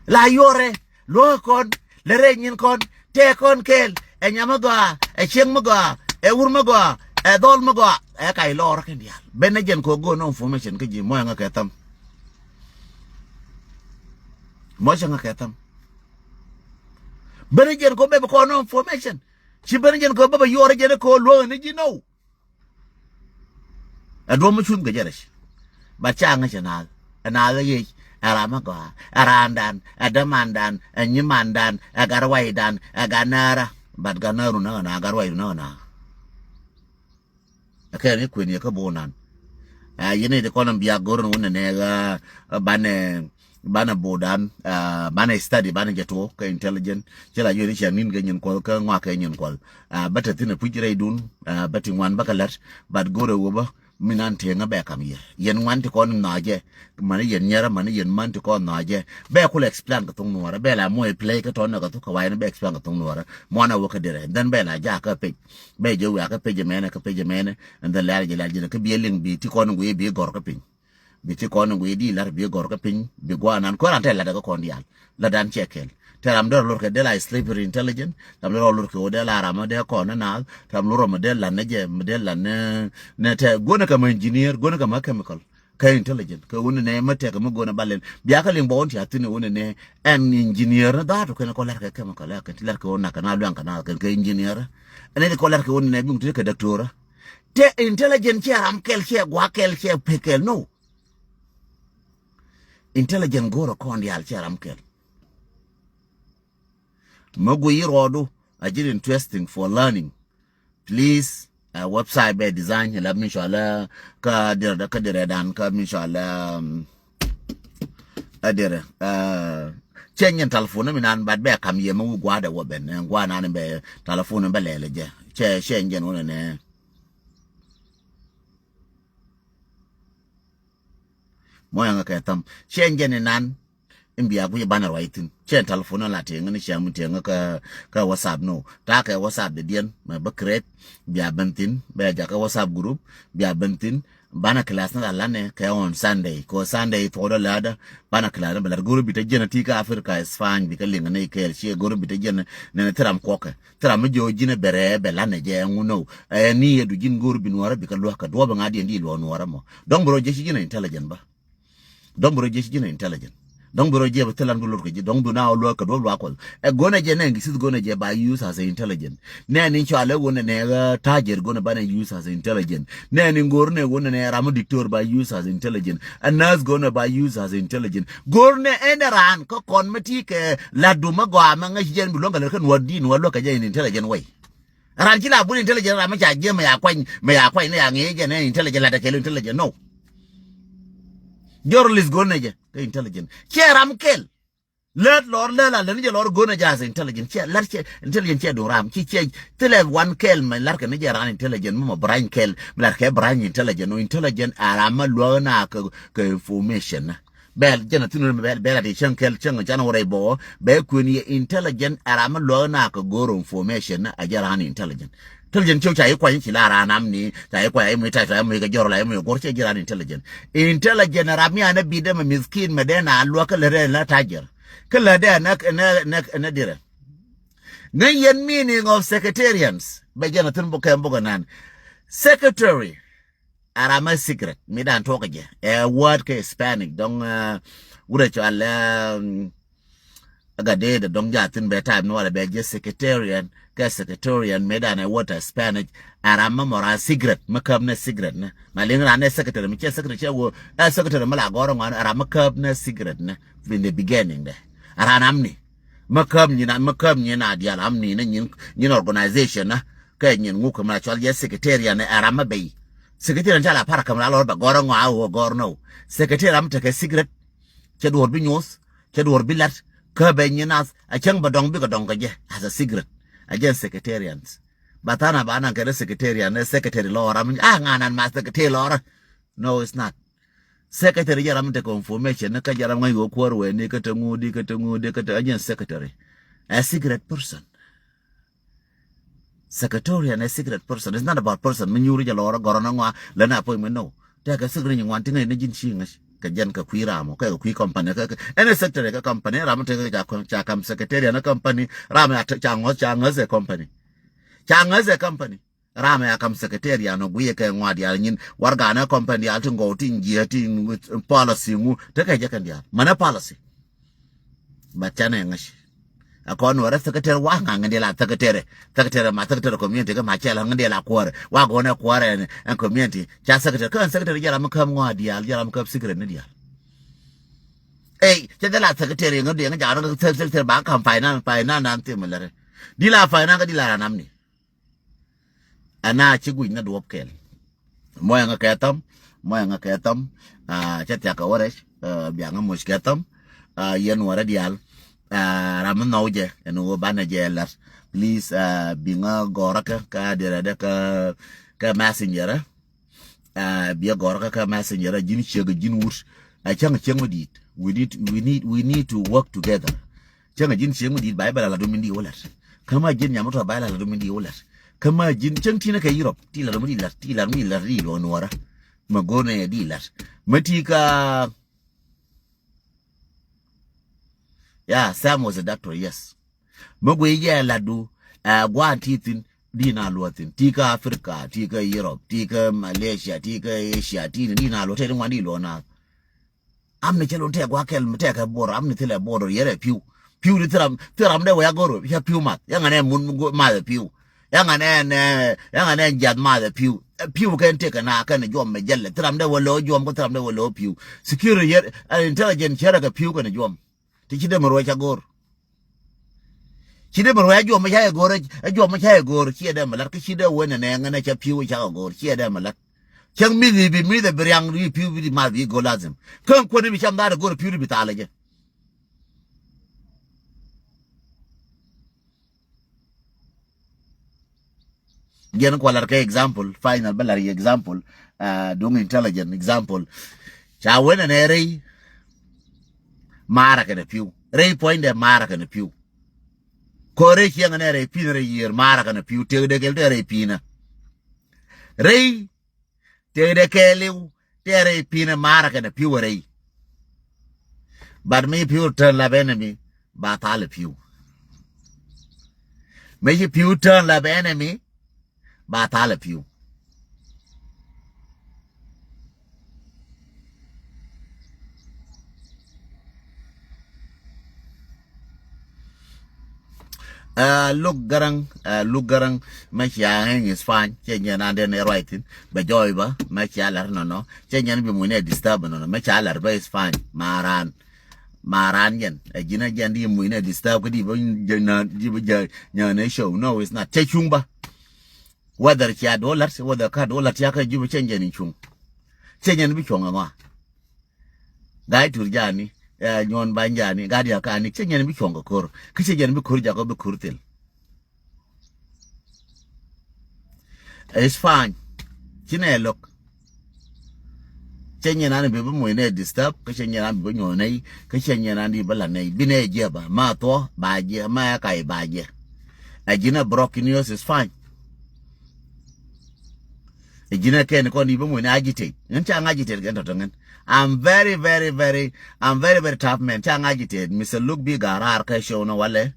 La yuɔrɛ, luɔ̱k kɔn, lɛ rɛy nyin kɔn, tɛɛ kɔn kɛɛl, ɛ nyam mi gɔaa, ɛ cieŋ mi gɔaa, ɛ wur mi gɔaa, ɛ dhɔl mi gɔaa, ɛ kac lɔɔr kɛn diaal. Ben ni jɛn kɔ go̱o̱r nɔ information kä ji̱ mɔc ŋä kɛ tham. Mɔc ŋä kɛ tham. Ben ni jɛn kɔ bɛ bi kɔn nɔ information. Ci ben jɛn kɛ bä bɛ yuɔr jɛn kɛ luäk ni ji̱ nɔw. Ɛ duɔ̱m mi cuth kɛ jɛ rɛc. But ca ŋäc ɛ naath, ɛ naath ɛ yiec, ɛ ram mi gɔaa, ɛ raandan, ɛ dämandan, ɛ nyimandan, ɛ gat ruacdan, ɛ gat nɛɛrä. But gat nɛɛru nä ɣän a, gat ruacdu nä ɣän a. Ɛ kɛn i̱ kuën yɛ kä bo̱o̱ nan. Ɛ yɛn i̱ ti kɔn in bia go̱r in wun ɛ nɛ ɣä banɛ, banɛ bo̱o̱dan, ɛ banɛ study, banɛ jɛ tuɔɔk kɛ intelligent. Ci la yɔn i̱ cɛ ni̱n kɛ nyin kuɔth kä ŋɔak kɛ nyin kuɔth. Ɛ bä te thi̱n ɛ puc rɛydun, ɛ bä ti ŋuan bä kɛ lät. But go̱r ɛ wä bä mi nan tieŋä bɛ kam yɛ. Yɛn ŋuan ti kɔn in nhɔaacɛ. Mani yɛn nyɛrä, mani yɛn män ti kɔn in nhɔaacɛ. Bɛ kulɛ explain kɛ thoŋ nuɔrä. Bɛ la moc play kä tɔn nɛ kɛ thuk kɛ wa̱i̱ ni bɛ explain kɛ thoŋ nuɔrä. Muɔnɛ wä kä dirɛ. Then bɛ la jaak kä pec. Bɛ jɛ wiak kä pec ɛmɛnɛ, kä pec ɛmɛnɛ. And then lɛr jɛ lɛr jɛ kä biɛ liŋ bi ti kɔn in guiy bi gɔr kä piny. Bi ti kɔn in guiy di lar bi gɔr kä piny. Bi guanan kuɛ ran tɛ lat kä kɔn diaal. Lat dan cɛ kɛl. Tɛ ram dɔr lor kɛ dela slippery intelligent. Ram dɔr lor kɛ wä dela ram dɛ kɔn na nal. Ram lor ma dela ne jɛ, ma dela ne, ne tɛ gona kɛ ma engineer, gona kɛ ma chemical. Kɛ intelligent kɛ wun nɛ ma tɛk ma gona balel. Bia kɛ liŋ bɔ wun ti athini wun nɛ. Ɛn engineer na datu kɛn kɔ lar kɛ chemical kɛn ti lar kɛ wun na kɛ na luɛŋ kɛ na kɛn kɛ engineer. Ɛn ni kɔ lar kɛ wun nɛ bi ŋu ti kɛ doctor. Tɛ intelligent cɛ ram kɛl, cɛ guak kɛl, cɛ pek kɛl, no. Intelligent go̱o̱rä kɔn diaal cɛ ram kɛl. Mä guiy i̱ ruɔɔdu a ji̱n interesting for learning. Please, uh, website bɛ design la min cɔal kä dirɛ, kä dirɛ dan kä min cɔal, um, a dirɛ, uh, cɛ nyɛn telephone mi nan bat bɛ kam yɛ mä wi gua̱a̱dɛ wä ben, eh, gua̱a̱ nan bɛ telephone bɛ lɛlɛ jɛ. Cɛ, cɛ nyɛn wä nɛ. Mɔ yaŋ kɛ tham. Cɛ nyɛn nan in bia guiy banɛ ruac thin. Cɛ telephone la tiɛŋ ni cɛ mi tiɛŋ kä, kä WhatsApp no. Ta kɛ WhatsApp de diɛn mɛ bä create, bia ben thin, bɛ ja kä WhatsApp group, bia ben thin. Banɛ class ni la lanɛ kɛ on Sunday. Kɛ Sunday thuɔdɔ ladä banɛ class ni bɛ lat go̱r bi te jɛn ti kä Africa is fine, bi kä liŋ ni kɛɛl ciɛ go̱r bi te jɛn ni, ni thiram kuɔkɛ. Thiram mi jiɔ ji̱n bɛ rɛɛ bɛ lanɛ jɛ ŋu no. Ɛ ni yɛ du ji̱n go̱r bi nuɔrä bi kä luäk kɛ duɔp ŋa diɛn di luɔk nuɔrä mɔ. Dɔŋ bi rɔ jɛ ci ji̱n intelligent ba. Dɔŋ bi rɔ jiɛ ci ji̱n intelligent. Dɔŋ bi rɔ jiɛ bi thil an bi lor kɛ ji̱. Dɔŋ bi na ɔ luäk kɛ duɔp luak kuɔth. Ɛ go̱nɛ jɛ nɛ ŋi̱ sith go̱nɛ jɛ ba use as a intelligent. Nɛ ni cɔal ɛ go̱nɛ nɛ ɣä tajer go̱nɛ ba nɛ use as a intelligent. Nɛ ni go̱r nɛ go̱nɛ nɛ ram diktor ba use as a intelligent. Ɛ nurse go̱nɛ ba use as a intelligent. Go̱r nɛ ɛn ɛ ran kä kɔn mi ti kɛ lat dum ɛ gɔaa mɛ ŋäc jɛn bi luäŋ kɛ lät kä nuɔt di nuɔt luäk kɛ jɛ in intelligent way. Ran ci la bun intelligent ran mi ca jiɛ mɛ ya kuany mɛ ya kuany ni ya ŋi̱i̱c jɛ nɛ intelligent lat ɛ kɛl intelligent no. Journalist go̱n nɛ jɛ kɛ intelligent. Cɛ ram kɛl. Lät lɔr lät la lät ni jɛ lɔr go̱n nɛ jɛ as intelligent. Cɛ lät cɛ intelligent cɛ duŋ ram. Ci cɛ thilɛ wan kɛl mɛ lat kɛ ni jɛ ran intelligent mɛ mɛ brany kɛl mɛ lat kɛ brany intelligent. No intelligent a ram mɛ luäk na kɛ, kɛ information. Bɛl jɛn a thun bɛl bɛl a ti cäŋ kɛl cäŋ can wä rɛy bɔ bɛ kuen yɛ intelligent a ram mɛ luäk na kɛ go̱r information a jɛ ran intelligent. Tɛl jɛn ciw ca yi kuany ci la ran am ni ca yi kuany a yi mui tac ca yi mui kɛ jɔr la yi mui go̱r cɛ ji̱ ran intelligent. Intelligent ram mi anɛ bit dɛ mɛ miskin mɛ dee na luäk kä lät dɛ na tajer. Kä lät dɛ na na na na dirɛ. Ŋäc yɛn meaning of secretarians bɛ jɛn a thin bukɛ bukɛ nan. Secretary a ram a secret mi dan tuɔk jɛ. Ɛ word kɛ Spanish dɔŋ wurɛ cɔal ɛ Gat dee dee dɔ̱ŋ jathin bɛ type ni walɛ bɛ jɛ secretarian kɛ secretarian mëë danɛ word a Spanish. A ram mɛ mɔ ran secret mɛ käp nɛ secret nɛ ma liŋ ran nɛ secretary mi cɛ secretary cɛ woo ɛ secretary mɛ la gɔrɛ ŋɔn a ram mɛ käp nɛ secret nɛ in the beginning dɛ. A ran amni mɛ käp nyin mɛ käp nyin a dial amni nɛ nyin nyin organization nɛ kɛ nyin ŋuk mɛ la cɔl jɛ secretarian nɛ a ram mɛ bɛy. Secretarian ca la para käm la lɔr bɛ gɔrɛ ŋɔ a woo gɔr nɔ secretary ram tekɛ secret. Cɛ duɔr bi nyuɔth cɛ duɔr bi lat kä bɛ nyi nath a cäŋ bɛ dɔŋ bikɛ dɔŋ kɛ jɛ as a secret. A jɛ secretarians. Ba than a ba naŋ kɛn secretarian ɛ secretary lɔɔra mi a ŋa nan ma secretary lɔɔra. No, it's not. Secretary jɛ ram tekɛ information ni kä jɛ ram ŋa̱c wä kuäär wee ni kä te ŋuudi kä te ŋuudi kä te a jɛ secretary. A secret person. Secretarian a secret person. It's not about person mi nyuuri jɛ lɔɔrä gɔrɔ na ŋɔa lɛ na appointment no. Tɛkɛ secretary nyi ŋuan ti ŋäc ni ji̱n ci ŋäc kɛ jɛn kɛ kui̱ ram ɔ kɛ kɛ kui̱ company kɛ kɛ ɛn secretary kɛ company ram tɛkɛ ca kɔn ca kam secretarian a company ram ya ca ŋɔth ca ŋäth ɛ company. Ca ŋäth ɛ company. Ram ya kam secretarian ɔ guiyɛ kɛ ŋɔa diaal nyin warganɛ company diaal ti ŋɔw ti nyiɛ ti policy ŋu tɛkɛ jɛ kɛn diaal mänɛ policy. But canɛ ŋäc. Ɛ kɔn wärä secretary wa ŋa̱ ŋändɛ la secretary. Secretary ma secretary community kä ma cɛ la ŋändɛ la kuɔrɛ. Wa gɔnɛ kuɔrɛ ɛn, ɛn community. Ca secretary, kä ɛn secretary jɛ ram mi käp ŋɔa diaal, jɛ ram mi käp secret ni diaal. Ey, cɛ dee la secretary ŋä diɛŋ jaarä kä secretary ba kam finance, finance nan thim lɛrɛ. Di la finance kä di la ranam ni. Ɛna ci guic ni duɔp kɛl. Mɔyɛ ŋä kɛ tham, mɔyɛ ŋä kɛ tham. Ah, cɛ thiak kɛ wärɛ, ah, biaŋ ŋä muc kɛ tham. Ah, yɛn wärɛ diaal. Ah, ram mi nhɔw jɛ ɛn wä banɛ jɛ lɛr. Please, ah, bi ŋä gɔrä kä, kä dirɛ dɛ kä, kä messenger. Ah, biɛ gɔr kä kä messenger a ji̱n ciek a ji̱n wut. A cäŋ a cäŋ mi di̱i̱t. We need, we need, we need to work together. Cäŋ a ji̱n ciek mi di̱i̱t ba i̱ bɛ la la dom in di wä lɛt. Kä ma ji̱n nyam mi tɔ ba i̱ la la dom in di wä lɛt. Kä ma ji̱n cäŋ ti̱n kä Europe ti la dom in di lɛt, ti la dom in di lɛt di luɔn wärä. Ma go̱o̱r nɛ di lɛt. Ma ti ka Yeah, Sam was a doctor, yes. Mi gui yɛ latdu, ɛ, guan ti thin, di na luɔ thin. Ti kä Africa, ti kä Europe, ti kä Malaysia, ti kä Asia, ti ni di na luɔ, te di ŋuan di luɔ na. Am ni cɛ lun tɛ gua kɛl mi tɛ kɛ bor, am ni thilɛ bor, yɛrɛ piu. Piu di thiram, thiram dɛ wɛ ya goro, ya piu mat. Ya ŋanɛ mun math piu. Yaŋa nɛn, yaŋa nɛn jiath math ɛ piu. Ɛ piu kɛn tëk kɛ na kɛn juɔm mɛ jɛlɛ. Thiram dee wä lo̱ juɔm kä thiram dee wä lo̱ piu. Security yɛ, ɛ intelligence cɛ rɛ kɛ piu kɛn juɔm. Ti ci dee mɛ ruɔc ca go̱r. Ci dee mɛ ruɔc ɛ juɔm mɛ ca yɛ go̱r, ɛ juɔm mɛ ca yɛ go̱r. Ci ɛ dee mɛ lat kä ci dee wä nɛ nɛ ŋɛ nɛ ca piu ca kɛ go̱r. Ci ɛ dee mɛ lat. Cäŋ mi̱th i̱ bi mi̱th ɛ bi riaŋ i̱ piu bi di math bi go̱r lazim. Kä kuäni bi cam dhaat ɛ go̱r piu di bi thaal ɛ jɛ. Jɛn kualar kɛ example, final bä lar yɛ example, ah, duŋ intelligent example. Ca wen ɛn ɛ rɛy mara kɛnɛ piu. Rɛy puɔ̱nydɛ mara kɛnɛ piu. Kɔ rɛy ciɛŋ ɛn ɛ rɛy pi̱n rɛy yiër mara kɛnɛ piu. Tëk dee kɛl tɛ rɛy pi̱nä. Rɛy Tëëdɛ kɛɛliw tɛɛrɛ i̱ pi̱nɛ maarä kɛnɛ pi̱w ɛ rɛy. But mi pi̱w turn lap enemy ba thalɛ pi̱w. Mi ci pi̱w turn lap enemy ba thalɛ pi̱w. Ɛ, Luk Gäräŋ, ɛ, Luk Gäräŋ, mɛ cia ŋäc is fine. Cɛ nyɛn an den ɛ ruac thin bɛ jɔɔy bä, mɛ cia lar nɔnɔ. Cɛ nyɛn bi muc nɛ disturb nɔnɔ, mɛ cia lar bä is fine. Maran, maran jɛn ɛ ji̱n ɛ jɛn di muc nɛ disturb kä di bä jɛ na di bä jɛ nyɛ nɛ show. No, it's not. Cɛ cuŋ bä. Whether cia duɔlat, whether ka duɔlat cia kä Jubɛ, cɛ nyɛn in cuŋ. Cɛ nyɛn bi cuɔŋ ɛ ŋɔa. Ga̱a̱c tur jani, ɛ, nyuɔn bany jani, ga̱a̱c diaal kani, cɛ nyɛn bi cuɔ̱ŋ kɛ ko̱r, kä cɛ nyɛn bi ko̱r jakɔ bi ko̱r thil. It's fine. Ci nɛ lo̱k. Cɛ nyɛn an bi bi muc nɛ disturb, kä cɛ nyɛn an bi bi nyuɔ̱n nɛy, kä cɛ nyɛn an di bi la nɛy, bi nɛ jiɛ ba, ma thuɔ, ba jiɛ, ma ɛ kay ba jiɛ. Ɛ ji̱n ɛ broken news is fine. Ɛ ji̱n ɛ kɛn kɔn i̱ bä muc ni agitate. Ŋän ca ŋa̱ agitate kɛn tɔ̱tɔ̱ ŋän. I'm very, very, very, I'm very, very tough man. Ca ŋa̱ agitate. Mister Luke bi ga̱r raar kä show ni walɛ.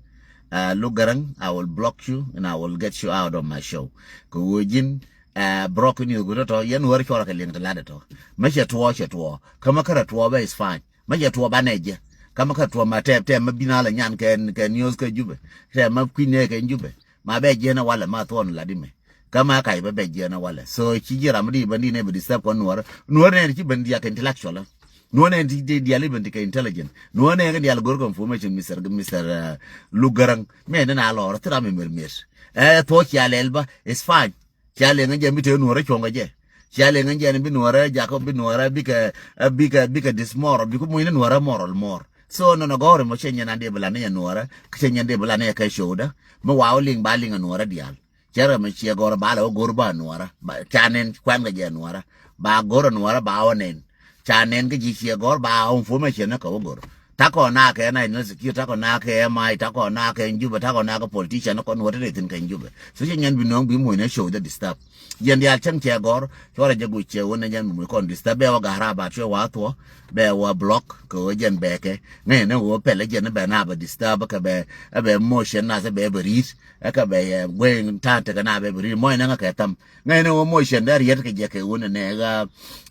Uh, Luke Gäräŋ, I will block you and I will get you out of my show. Kɛ ɣöö ji̱n, uh, broken news guut tɔ̱tɔ̱, yɛn wär cuɔrɛ kɛ liŋ ti lat tɔ̱tɔ̱. Mä cɛ tuɔɔ, cɛ tuɔɔ. Kä mä kärɛ tuɔɔ bä is fine. Mä cɛ tuɔɔ banɛ jɛ. Kä mä kärɛ tuɔɔ ma tɛp, tɛp mä bin a lɛ nyan kɛ, kɛ news kä Jubɛ. Tɛp mä kui̱n nɛ kɛ Jubɛ. Ma bɛ jiɛn a walɛ ma thuɔn lat imɛ. Kä ma kac bä bɛ jiɛn a walɛ. So ci ji̱ ram di bä di nɛ bɛ disturb kɔn nuɔr. Nuɔr nɛ ci bä diak intellectual. Nuɔr nɛ ti dial ibä ti kɛ intelligent. Nuɔr nɛ kɛ dial gor kɛ information, Mister, Mister, uh, Luk Gäräŋ. Mɛ ni na lɔr thi ram imer mer. Ɛ thuɔ cia lɛl bä. It's fine. Cia liŋ jɛ mi te nuɔrä cuɔ̱ŋ kɛ jɛ. Cia liŋ jɛ ni bi nuɔrä jakɔ bi nuɔrä bikɛ, ɛ, bikɛ, bikɛ dismoral, bikɛ muc ni nuɔrä moral mɔr. So nɔnɔ gɔ̱ri mɔ cɛ nyɛn an di bi la ni jɛ nuɔrä, kä cɛ nyɛn di bi la ni jɛ kɛ cowdä. Mi wa wä liŋ ba liŋ ɛ nuɔrä diaal. Cɛ rɛ mi ciɛ gɔ̱rä ba lɛ wä go̱r ba nuɔrä. Ba, ca nɛn kuan kɛ jɛ nuɔrä. Ba go̱r ɛ nuɔrä ba wä nɛn. Ca nɛn kä ji̱ ciɛ gɔ̱r ba wä information ni kɛ wä go̱r. Takɔ na kɛ national security, takɔ na kɛ M I, takɔ na kɛ Jubɛ, takɔ na kɛ politician, kɔn wä te ri thin kɛ Jubɛ. So cɛ nyɛn bi nöŋ bi muc nɛ show the disturb. Yɛn diaal cäŋ cɛ gɔr, cuɔrɛ jɛ guic cɛ wä nɛ jɛn bi muc kɔn disturb. Bɛ wä ga̱r rabat cuɛ wa thuɔ, bɛ wä block, kɛ wä jɛn bɛ kɛ. Ŋäc nɛ wä pɛl jɛn bɛ na bɛ disturb, kɛ bɛ, bɛ motion na sɛ bɛ bɛ ri̱t, kɛ bɛ, eh, guey ta̱a̱n tekɛ na bɛ bɛ ri̱t. Mɔc nɛ ŋä kɛ tham. Ŋäcnɛ wä motion dee riet kɛ jɛ kɛ wun nɛ ɣä.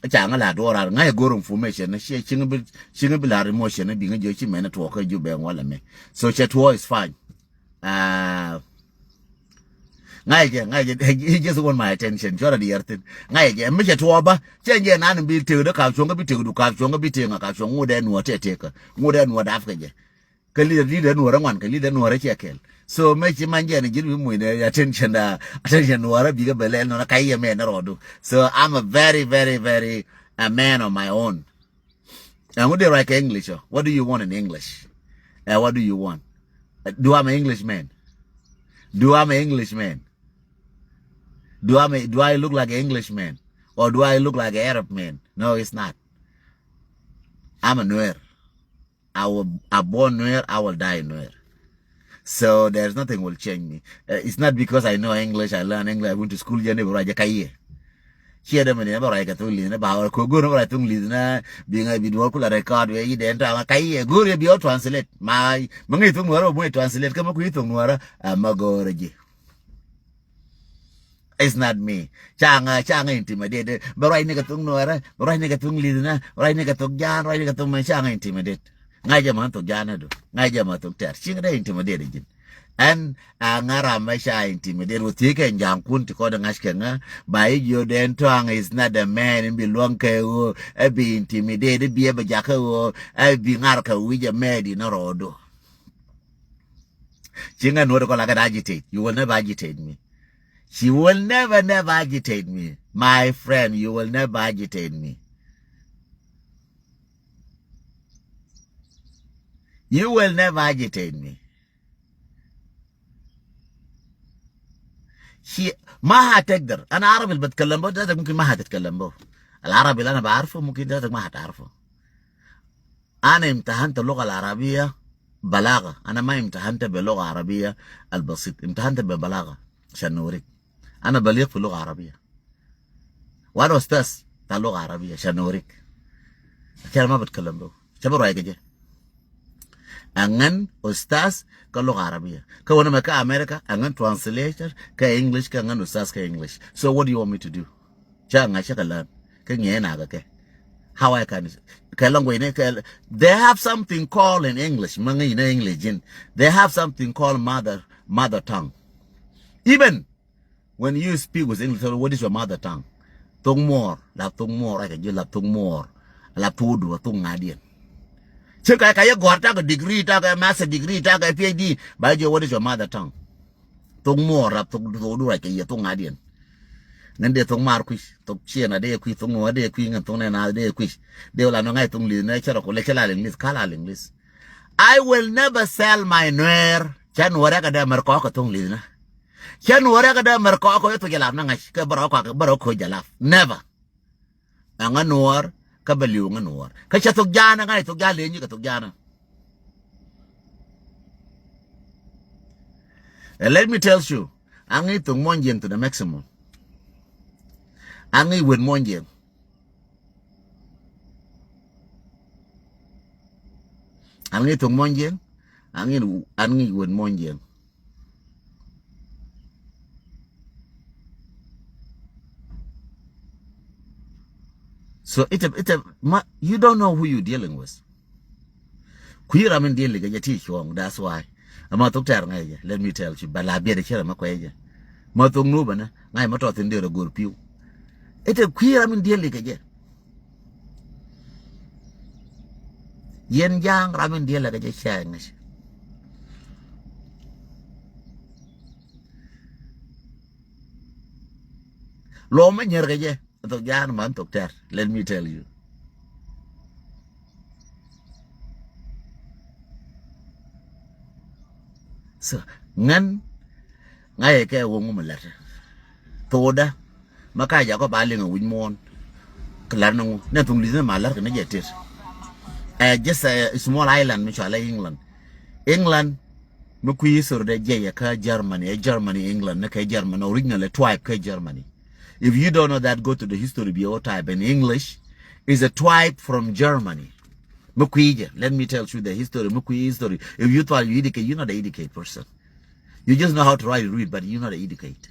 Ca ŋä la duɔrar ŋa̱c go̱r information ni ciɛ ciŋ bi, ciŋ bi la emotion ni bi ŋä jiɔ ci mɛn tuɔɔk kä Jubɛ ŋuɔl ɛmɛ. So cɛ tuɔɔk is fine. Ŋa̱cɛ jɛ, ŋa̱cɛ jɛ, he just want my attention. Cuarɛ diɛɛr thi̱n. Ŋa̱cɛ jɛ, mi cɛ tuɔɔk bä. Cɛ jɛ nan bi tëkdä kap cuɔ̱ŋ kä bi tëkdu kap cuɔ̱ŋ kä bi tëk ŋa kap cuɔ̱ŋ ŋot ɛ nuɔ̱ɔ̱r tëë tëkä. Ŋot ɛ nuɔ̱ɔ̱r dapkɛ jɛ. Kä leader, leader nuɔ̱ɔ̱rä ŋuan, kä leader nuɔ̱ɔ̱rä ciɛ kɛl. So mɛ ci man jɛ ni ji̱n wi̱i̱ muc ni attention da, attention nuɔ̱ɔ̱rä bikɛ bɛ lɛl nɔnɔ ka yɛ mɛ ni rɔɔdu. So I'm a very, very, very a man on my own. Ɛŋu dee ruac kɛ English ɔ? What do you want in English? Ɛ, what do you want? Do I'm a Englishman? Do I'm a Englishman? Do I'm a, do I look like an Englishman? Or do I look like an Arab man? No, it's not. I'm a Nuer. I will, I born Nuer, I will die Nuer. So there's nothing will change me. Uh, it's not because I know English, I learn English, I went to school, jɛ ni bɛ ruac jɛ ka yɛ. Ciɛ dɛ mɛ ni bɛ ruac kɛ thok li̱th ni ba wä ko go̱r ni bɛ ruac thok li̱th ni bi ŋa bi duɔl kula record wɛ yi dɛn tɔŋ ka yɛ go̱r yɛ bi wä translate. Ma, ma ŋa yi thok nuɔrä bɛ mɔ translate kä ma ku yi thok nuɔrä, a ma go̱r ji. It's not me. Ca ŋa, ca ŋa intimidate. Bɛ ruac ni kɛ thok nuɔrä, bɛ ruac ni kɛ thok li̱th ni, bɛ ruac ni kɛ thok ja̱a̱n, bɛ ruac ni kɛ thok mɛ, ca ŋa intimidate. Ŋa̱cɛ jɛ ma thok ja̱a̱n adu. Ŋa̱cɛ jɛ ma thok tɛr. Ci ŋa dee intimidate ji̱n. Ɛn a ŋa ram mɛ ca intimidate wä thiec kɛ ja̱a̱ŋkun ti kɔn ŋa̱c kɛ ŋa. Ba i̱ jiö dɛn tɔ̱a̱ŋ is not a man in bi luäŋ kɛ ɣöö ɛ bi intimidate i̱ bi ɛ bɛ jakä ɣöö ɛ bi ŋa̱r kɛ wi̱c ɛ mɛɛt in rɔɔdu. Ci ŋa nuɔ̱t kɔ la kɛ agitate. You will never agitate me. She will never, never agitate me. My friend, you will never agitate me. You will never agitate me. She, ما هتقدر. أنا عربي اللي بتكلم به ده ممكن ما هتتكلم به. العربي اللي أنا بعرفه ممكن ده ما هتعرفه. أنا امتحنت اللغة العربية بلاغة. أنا ما امتحنت باللغة العربية البسيط، امتحنت ببلاغة عشان نوريك. أنا بليغ في اللغة العربية. وأنا أستاذ بتاع اللغة العربية عشان نوريك. عشان ما بتكلم به. شبه رأيك جي. Aŋän أستاذ kä لغة عربية. Kä wänä mɛ kä America, aŋän translator kä English, kä aŋän أستاذ kä English. So what do you want me to do? Ca ŋa̱c cä kɛ län kä ŋi̱eec nakä kɛ. How I can, kɛ language ni kɛ, they have something called in English, ma ŋäc ni English ji̱n. They have something called mother, mother tongue. Even when you speak with English, what is your mother tongue? Thok muɔɔr, la thok muɔɔr, a kɛ ji̱ la thok muɔɔr, la thok du, a thok ŋa̱diɛn. Cä ka, ka yɛ gɔ̱a̱r takɛ degree, takɛ master degree, takɛ P H D, ba ji̱ what is your mother tongue? Thok muɔɔr rap thok, thok du rac kɛ yɛ thok ŋa̱diɛn. Ŋän dee thok maar kui̱c, thok ciɛn a dee kui̱c, thok nuɔɔr a dee kui̱c, ŋän thok nɛn a dee kui̱c. Dee wä la nɔ ŋa̱c thok li̱th nɛ cä rɔ ku lɛ cä la English, ka la English. I will never sell my Nuer. Cä Nuɔɔr ɛ kɛ dee mɛr kɔɔk kɛ thok li̱th nɛ. Cä Nuɔɔr ɛ kɛ dee mɛr kɔɔk kɛ thok jɛ lap nɛ ŋa̱c kɛ bä rɔ kɔɔk, bä rɔ koc jɛ lap. Never. Ɛŋa Nuɔɔr kä bɛ li̱w ŋa Nuɔɔr. Kä cɛ thok ja̱a̱n ɛ ŋa̱c thok ja̱a̱n lëë nyi kɛ thok ja̱a̱n ɛ. And let me tell you, a ŋi̱i̱c thok Muɔnyjiɛŋ to the maximum. A ŋi̱i̱c wet Muɔnyjiɛŋ. A ŋi̱i̱c thok Muɔnyjiɛŋ. A ŋi̱i̱c, a ŋi̱i̱c wet Muɔnyjiɛŋ. So ita, ita, ma, you don't know who you dealing with. Kui̱ ram in deal kɛ jɛ ti cuɔ̱ɔ̱ŋ, that's why. Ama thok tɛr ŋa̱c jɛ, let me tell you, bɛ la biɛt cɛ ram ma kuɛ jɛ. Ma thok nu bɛ nɛ, ŋa̱c ma tɔth in derɛ go̱r pi̱w. Ita kui̱ ram in deal kɛ jɛ. Yɛn ja̱a̱ŋ ram in diɛl lɛ kɛ jɛ cɛ ŋäc. Luɔm mi nyɛr kɛ jɛ thok ja̱a̱ŋ man thok tɛr, let me tell you. So ŋän ŋa̱cɛ kɛ wä ŋu mi lät. Thokdä ma ka jakɔ ba liŋ a wi̱c muɔ̱ɔ̱n. Kɛ lät ni ŋu nɛ thuŋ li̱th ni ma lät kɛ ni jɛ tet. Ɛ, just a small island mi cɔalɛ England. England mi kui̱ history dɛ jiɛc ɛ kä Germany, ɛ Germany England ni kɛ Germany, originally tribe kä Germany. If you don't know that, go to the history bi ɛ wä type in English. Is a tribe from Germany. Mi kui̱ jɛ, let me tell you the history, mi kui̱ history. If you thought you educate, you're not an educated person. You just know how to write and read, but you're not an educated.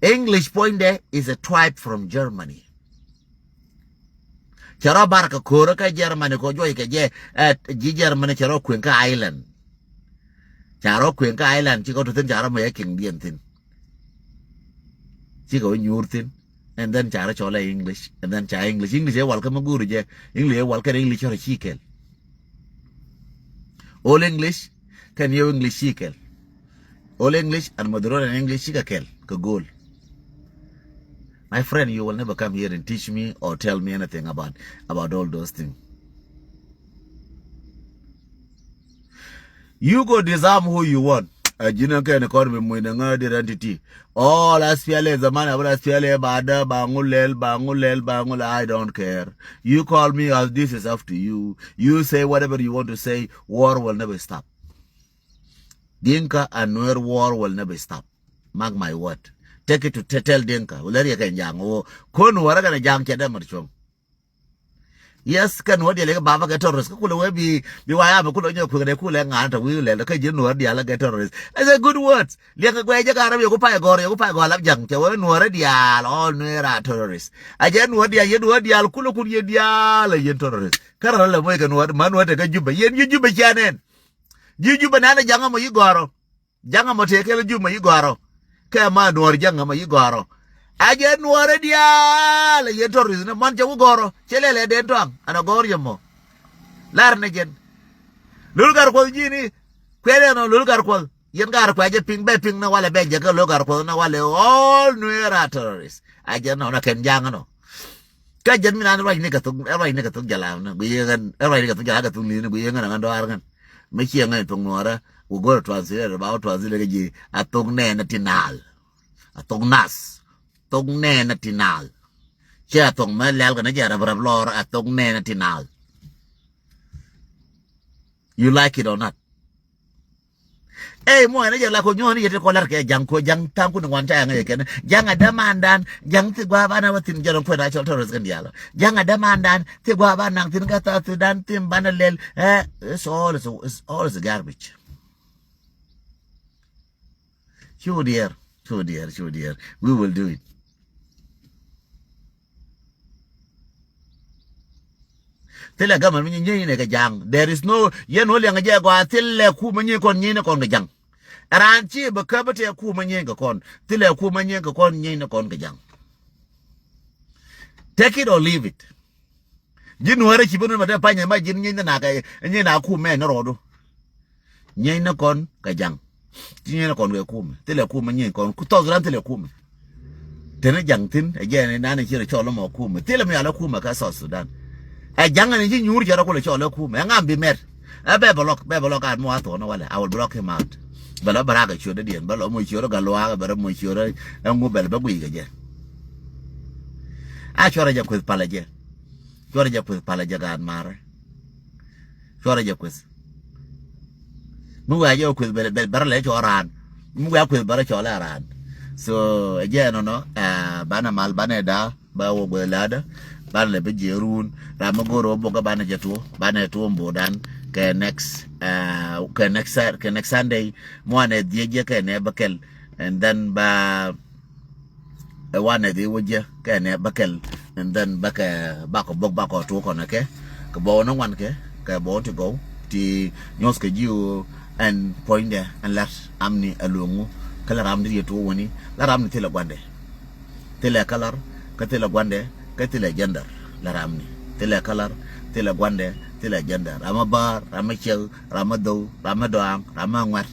English puɔ̱nydɛ is a tribe from Germany. Cɛ rɔ bar kɛ ko̱rä kä Germany kɛ juɔc kɛ jɛ, ɛ, ji̱ Germany cɛ rɔ kueŋ kä island. Ca rɔ kueŋ kä island cikɛ wä tɔ thi̱n, ca rɔ mɛ yɛ kiŋdiɛn thi̱n. Cikɛ wä nyuur thi̱n. And then ca rɔ cɔl ɛ English. And then ca English. English ɛ wal kä mi guur jɛ. English ɛ wal kä English cɔl ɛ ci kɛl. All English kɛn yɛ English ci kɛl. All English and Muduruut and English cikɛ kɛl kɛ go̱o̱l. My friend, you will never come here and teach me or tell me anything about, about all those things. You go disarm who you want. A ji̱n ɛn kɛn kɔn mi muc ni ŋä di rɛn ti̱ti̱. All S P L A zaman, a bä S P L A ba dä, ba ŋu lɛl, ba ŋu lɛl, ba ŋu lɛl, I don't care. You call me as this is up to you. You say whatever you want to say. War will never stop. Dinka and Nuer war will never stop. Mark my word. Take it to te-, tell Dinka. Wulɛ riɛ kɛ ja̱a̱ŋ wä. Kon wä rɛ kɛn ja̱a̱ŋ cɛ dɛ mɛr cuɔ̱ŋ. Yes, kɛn wä diɛl ikä baba kɛ terrorist. Kä kulɛ wee bi, bi waya mi kulɛ nyɛ kui̱ kɛ dɛ kulɛ ŋa̱a̱n tɛ wi̱i̱ lɛl. Kä ji̱n wä diɛl kɛ terrorist. It's a good word. Liɛŋ kɛ guɛy jɛ ka rɛm yɛ ku pay gɔr, yɛ ku pay gɔr lap ja̱ŋ. Cɛ wee Nuäärä diaal, all Nuäärä terrorist. A jɛ Nuäärä diaal, yɛ Nuäärä diaal, kulɛ kun yɛ diaal, a yɛn terrorist. Kä rɛl lɛ moc kɛ Nuäärä, ma Nuäärä tekɛ Jubɛ. Yɛn ji̱ Jubɛ cianen. Ji̱ Jubɛ nanɛ ja̱ŋ ɛmɔ yi gɔrɔ. Ja̱ŋ ɛmɔ tëë kɛl Jubɛ yi gɔrɔ. Kɛ ma Nuäärä ja̱ŋ ɛmɔ yi gɔrɔ. A jɛ Nuäärä diaal, a yɛn terrorist ni man cɛ ku gɔrɔ. Cɛ lɛl ɛ den tɔaŋ, ɛn a gɔr yɛ mɔ. Lar ni jɛn. Lul Gatkuɔth ji̱ni. Kuɛn ɛnɔ Lul Gatkuɔth. Yɛn Gatkuɔth jɛ piŋ, bɛ piŋ ni walɛ bɛ jɛ kä Lul Gatkuɔth ni walɛ all Nuäärä terrorist. A jɛ nɔ na kɛn ja̱ŋ ɛnɔ. Kä jɛn mi nan ruacni kɛ thok, ruacni kɛ thok jɛ lam ni. Gui yɛ ŋän, ruacni kɛ thok jɛ lam kɛ thok li̱ni, gui yɛ ŋän a ŋän dɔaar ŋän. Mi ciɛ ŋän thok Nuäärä, gu go̱r translate, ba wä translate kɛ ji̱ a thok nɛɛnɛ ti naal. A thok nath. Thok nɛɛnɛ ti naal. Cɛ a thok mɛ lɛl kɛ ni jɛ rɛp rɛp lɔr, a thok nɛɛnɛ ti naal. You like it or not? Ey, muɔ̱ɔ̱n ni jɛ la ko nyuɔ̱ɔ̱n ni yɛ ti kɔ lar kɛ ja̱ŋ ko ja̱ŋ ta̱ŋ kun ŋuan ca yaŋ yɛ kɛn. Ja̱ŋ a dämandan, ja̱ŋ thi gua̱a̱ ba na wä thi̱n jɛ rɔ kuɛn a cɔl terrorist kɛn diaal. Ja̱ŋ a dämandan, thi gua̱a̱ ba naŋ thi̱n kä South Sudan thi̱n banɛ lɛl. Eh, it's all, it's, it's all is garbage. Cu diɛɛr, cu diɛɛr, cu diɛɛr. We will do it. Thilɛ gamɛn mi nyi nyi ni kɛ ja̱a̱ŋ. There is no, yɛn wä liɛŋ jɛ gɔaa, thilɛ kumɛ nyi kɔn nyi ni kɔn kɛ ja̱a̱ŋ. Raan ci bɛ käp tɛ kumɛ nyi kɛ kɔn. Thilɛ kumɛ nyi kɛ kɔn nyi ni kɔn kɛ ja̱a̱ŋ. Take it or leave it. Ji̱ Nuäärä ci bi nööŋ mɛ te panyɛ ma ji̱n nyi ni na kɛ, nyi na kumɛ ni rɔɔdu. Nyi ni kɔn kɛ ja̱a̱ŋ. Ci nyi ni kɔn kɛ kumɛ. Thilɛ kumɛ nyi kɔn. Ku thɔth ran thilɛ kumɛ. Teni ja̱ŋ thi̱n, ɛ jɛ ni nani ci rɛ cɔl mɔ kumɛ. Thilɛ mi ala kumɛ kä South Sudan. Ɛ ja̱ŋ ni ci nyuur cɛ rɛ kulɛ cɔl ɛ kumɛ. Ɛ ŋam bi mɛr. Ɛ bɛ bɛ lɔk, bɛ bɛ lɔk an mɔ a thɔn walɛ. I will block him out. Bɛ lɔ bɛ rak ɛ ciöt diɛn. Bɛ lɔ mɔ ciöt ɛ galuak, bɛ rɛ mɔ ciöt ɛ ŋu bɛl bɛ guiy kɛ jɛ. A cuɔrɛ jɛ kueth palɛ jɛ. Cuɔrɛ jɛ kueth palɛ jɛ gaat marɛ. Cuɔrɛ jɛ kueth. Mi wia jɛ kueth bɛ, bɛ, bɛ rɛ lɛ cɔl raan. Mi wia kueth bɛ rɛ cɔl raan. So, ɛ jɛ nɔnɔ, eh, banɛ mal, banɛ da, ba wä gueth ladä, banɛ lɛ bi jiɛ run. Ram mi go̱o̱r wä bok banɛ jɛ tuɔ, banɛ tuɔ mbodan. Kɛ next, eh, kɛ next Sat-, kɛ next Sunday. Muanɛ dhiec jɛ kɛ nɛ bä kɛl. And then ba, ɛ wanɛ dhi wä jiɛ kɛ nɛ bä kɛl. And then bä kɛ bakɔ bok bakɔ tuɔ kɔnɛ kɛ. Kɛ bɔw ni ŋuan kɛ, kɛ bɔw ti gɔw, ti nyuɔth kɛ ji̱ ɣöö ɛn puɔ̱nydɛ ɛn la̱t amni ɛ lueŋ ŋu. Kä la ram di yɛ tuɔ wäni, la ram ni thilɛ gua̱ndɛ. Thilɛ kalar, kä thilɛ gua̱ndɛ, kä thilɛ jɛndɛr. La ram ni thilɛ kalar, thilɛ gua̱ndɛ, thilɛ jɛndɛr. Ram a ba̱a̱r, ram a ciɛk, ram a dhow, ram a dɔaaŋ, ram a ŋuɛ̈t.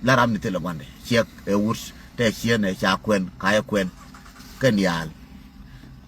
La ram ni thilɛ gua̱ndɛ. Ciɛk ɛ wut, tɛ ciɛn ɛ ca kuɛn, ka yɛ kuɛn. Kɛn diaal.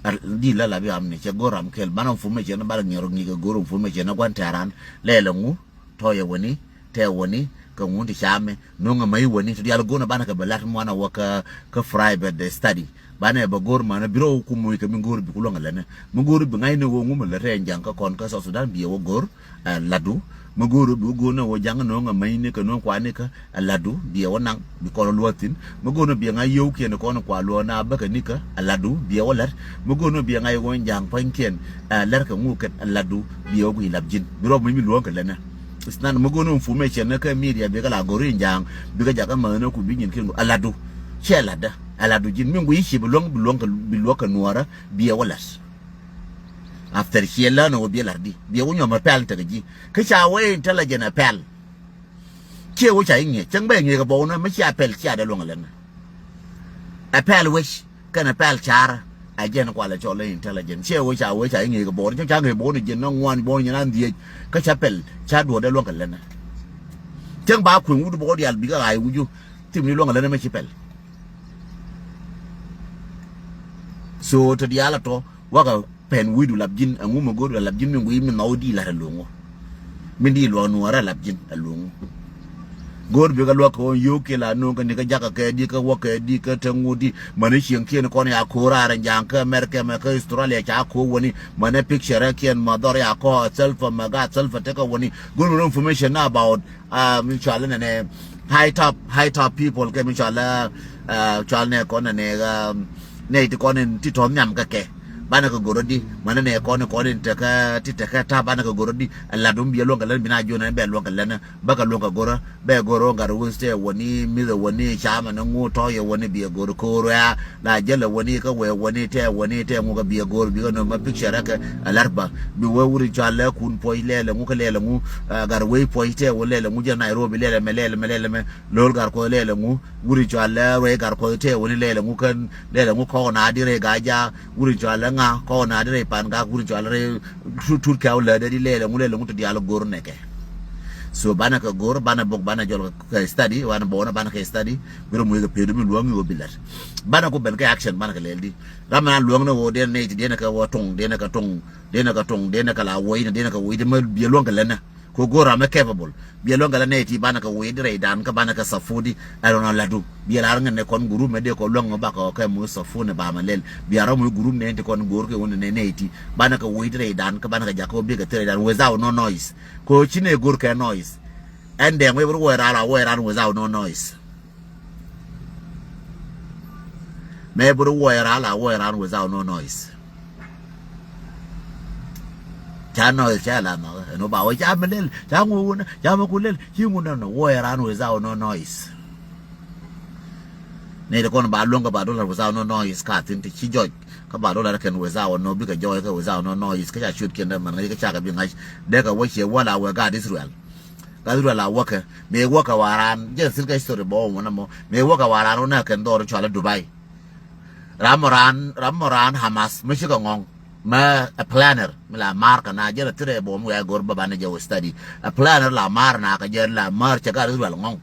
Ar-, di la la bi amni, cɛ go̱r ram kɛl, banɛ information, banɛ ŋiɛr ŋi̱i̱k ɛ go̱r information, ɛ gua̱n tɛ̈ran, lɛl ɛŋu, tɔ̱ yɛ wäni, tɛ wäni, kɛ ŋun ti camɛ, no̱ŋ ɛmɛ i̱ wäni, ti diaal go̱n ɛ banɛ kɛ bɛ lat muanɛ wä kä, kä private study. Banɛ bɛ go̱r manɛ bi rɔ wä kum wi̱i̱ kɛ mi go̱r bi ku luäŋ ɛ lɛnɛ. Mi go̱r bi ŋa̱cni wä ŋumɛ lät rɛy ja̱ŋ kä kɔn kä South Sudan bi ɛ wä go̱r, ɛ latdu. Mi go̱r bi wä go̱r nɛ wä ja̱ŋ no̱ŋ ɛmɛ i̱ni kɛ no̱ŋ kuanikä, ɛ latdu, bi ɛ wä naŋ, bi kɔn luäk thi̱n. Mi go̱o̱n bi ɛ ŋa̱c yio̱wkiɛn kɔn kua luäk na bäkɛ nikä, ɛ latdu, bi ɛ wä la̱t. Mi go̱o̱n bi ɛ ŋa̱c ɣöö ja̱a̱ŋ pua̱nykiɛn, ɛ, la̱rkɛ ŋuukiɛn, ɛ latdu, bi ɛ wä guic lap ji̱n. Bi rɔ muc mi luäŋ kɛ länä. It's not, mi go̱o̱n information ni kä media bikɛ la go̱r in ja̱a̱ŋ, bikɛ jakä mäthni ku bi nyinkiɛn, ɛ latdu. Ciɛ latdä, ɛ latdu ji̱n. Mi guic ci bi luäŋ, bi luäŋ kɛ, bi luäk kɛ nuɔɔrä, bi ɛ wä la̱t. After ciɛ länä wä bi ɛ la̱t di. Bi ɛ wä nyɔmɛ pɛl tekɛ ji̱. Kä ca wee intelligent ɛ pɛl. Ciɛ wec ca iŋi̱eec cäŋ bä iŋi̱eec kɛ bɔw nä mi cia pɛl cia dee luäŋ ɛ lɛn. Ɛ pɛl wec kɛn ɛ pɛl car. Ɛ jɛn kualɛ cɔl intelligent ciɛ wec ca wec ca iŋi̱eec kɛ bɔw nä cäŋ ca ŋi̱eec bɔw nä jiɛn nä ŋuan bɔw nä jiɛn nä dhiec. Kä ca pɛl ca duɔ̱ɔ̱r dee luäŋ kɛ lɛn. Cäŋ ba kueŋ wut bɔk diaal bikɛ ɣaac wi̱cu. Thim ni luäŋ kɛ lɛn mi ci pɛl. So te diaal a tɔ wakɛ pɛn wi̱i̱du lap ji̱n ɛŋu mi go̱o̱r lap ji̱n mi ŋui̱ mi nhɔw di lat ɛ luŋu. Min di luɔk nuɔɔr ɛ lap ji̱n ɛ luŋu. Go̱o̱r bikɛ luɔk kɛ ɣöö yio̱o̱k kiɛ la no̱o̱ŋ kɛ ni kä jakä kɛ di kä wä kɛ di kä te ŋu di mäni cieŋ kiɛn kɔn ya ko̱o̱r raar ɛn ja̱a̱ŋ kä America mɛ kä Australia ca ko̱o̱r wäni mäni picture kiɛn ma dhɔr ya kɔ self mɛ gat self tekɛ wäni. Go̱o̱r mi information na about Ah, mi cual nɛ nɛ high top, high top people kɛ mi cual, ah, cual nɛ kɔn nɛ nɛ, ah, nɛ ti kɔn in ti tɔn nyam kɛ kɛ. Banɛ kɛ goro di, ma nɛ nɛ kɔn in kɔn in tekɛ, ti tekɛ ta banɛ kɛ goro di. A lat dum biɛ luɔŋ kɛ lɛn bina juɔn nɛ bɛ luɔŋ kɛ lɛn, bɛ kɛ luɔŋ kɛ goro, bɛ goro gat wus tɛ wani, mi the wani, chama nɛ ŋu tɔ yɛ wani biɛ goro koro ya. La jälɛ wäni kä wee wäni tɛ wäni tɛ ŋu kä biɛ go̱o̱r bikɛ nöm ma picture kɛ a lar ba bi wee wuri cɔal lɛ kun puɔc lɛlɛ ŋu kä lɛlɛ ŋu, ah, gar wei puɔc tɛ wä lɛlɛ ŋu jɛ Nairobi lɛlɛ mɛ lɛlɛ mɛ lɛlɛ mɛ lo̱l gar kuɔth lɛlɛ ŋu wuri cɔal lɛ ruɛy gar kuɔth tɛ wäni lɛlɛ ŋu kän lɛlɛ ŋu kɔk na di rɛy ga ja wuri cɔal lɛ ŋa kɔk na di rɛy pan gak wuri cɔal lɛ rɛy tut tut kɛw lɛ dɛ di lɛlɛ ŋu lɛlɛ ŋu ti dial go̱o̱r nɛkɛ. So banɛ kɛ go̱o̱r banɛ bok banɛ jɔl kɛ study banɛ bok banɛ kɛ study. Bi rɔ muec kɛ pet mi luɔ̱ŋ i̱ ɣöö bi lät. Banɛ ku ben kɛ action banɛ kɛ lɛl di. Ram mi na luɔ̱ŋ ni ɣöö diɛn nɛy ti diɛn kɛ wä tuŋ diɛn kɛ tuŋ diɛn kɛ tuŋ diɛn kɛ la wuɔ̱c ni diɛn kɛ wuɔ̱c di mi biɛ luɔ̱ŋ kɛ lät nɛ. Kɛ go̱o̱r ram mi capable biɛ luɔ̱ŋ kɛ lät nɛy ti banɛ kɛ wuɔ̱c di rɛy dan kä banɛ kɛ support di. Ɛ rɔn a lät du biɛ la ri ŋɛ nɛ kɔn group mɛ dee kɔ luɔ̱ŋ mi bakɔ kɛ muec support ni ba mɛ lɛl. Biɛ rɔ muec group nɛy ti kɔn go̱o̱r kɛ wun nɛ nɛy ti banɛ kɛ wuɔ̱c di rɛy dan kä banɛ kɛ jakä wä biɛ kɛ thil rɛy dan without no noise. Kɛ ɣöö ci nɛ go̱o̱r kɛ noise. Ɛn dɛŋ wee bi ruɔy ran la wuɔy ran without no noise. Mɛ bi ruɔy ran la wuɔy ran without no noise. Ca noise ca la nhɔk ɛn wä ba wä ca mi lel ca ŋu wun ca mi ku lel ci ŋu nɔnɔ wuɔy ran without no noise. Ni di kɔn ba luɔŋ kä ba dollar without no noise ka thin ti ci jɔc kä ba dollar kɛn without no bikɛ jɔc kɛ without no noise kä ca ciöt kiɛn dɛ mɛn ŋäc kä ca kɛ bi ŋa̱c. Dee kɛ wä ciɛ wä la wɛ gaat Israel. Gat Israel a wäkɛ mëë wäkɛ waran jɛ thil kä history bɔ wun mɔ mëë wäkɛ waran wun nɛ kɛn dhɔr cual Dubai. Ram mɔ ran ram mɔ ran Hamas mi cikɛ ŋɔŋ mɛ a planner mi la mar kɛ na jɛ thil rɛ bɔ mi wɛ gor bä banɛ jɛ wä study a planner la mar na kɛ jɛ la mar cɛ gat Israel ŋɔŋ.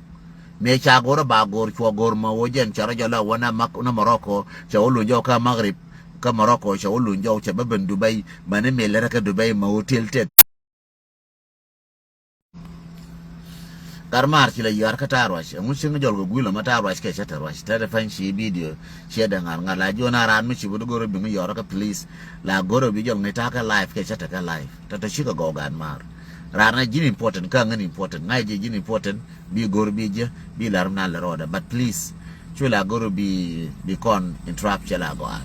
Mëë ca gor ba gor cuɔ gor mɔ wä jɛn cɛ rɔ jɛ la wä na mak na Morocco cɛ wä luny jɔw kä Maghrib kä Morocco cɛ wä luny jɔw cɛ bä ben Dubai mɛ ni mi lɛ rɛ kɛ Dubai mɛ hotel tɛth. Gat maar ci la yɔar kä ta̱a̱ ruac ɛŋu cieŋ jɔl kɛ gui̱l ɔmɔ ta̱a̱ ruac kɛ cä te ruac te te pany ci bidio ciɛ dɛ ŋa̱r ŋa̱r la jiɔn a raan mi ci bä di go̱r bi ŋi̱ yɔr kä please. La go̱r bi jɔl ŋi̱ ta̱a̱ kɛ live kɛ cä te kɛ live te te ci kɛ gɔw gat maar. Raan a ji̱n important kä ŋän important ŋa̱c jɛ ji̱n important bi go̱r bi jɛ bi lar mi na lɛ rɔɔdɛ but please. Cu la go̱r bi bi kɔn interrupt cɛ la gɔaa.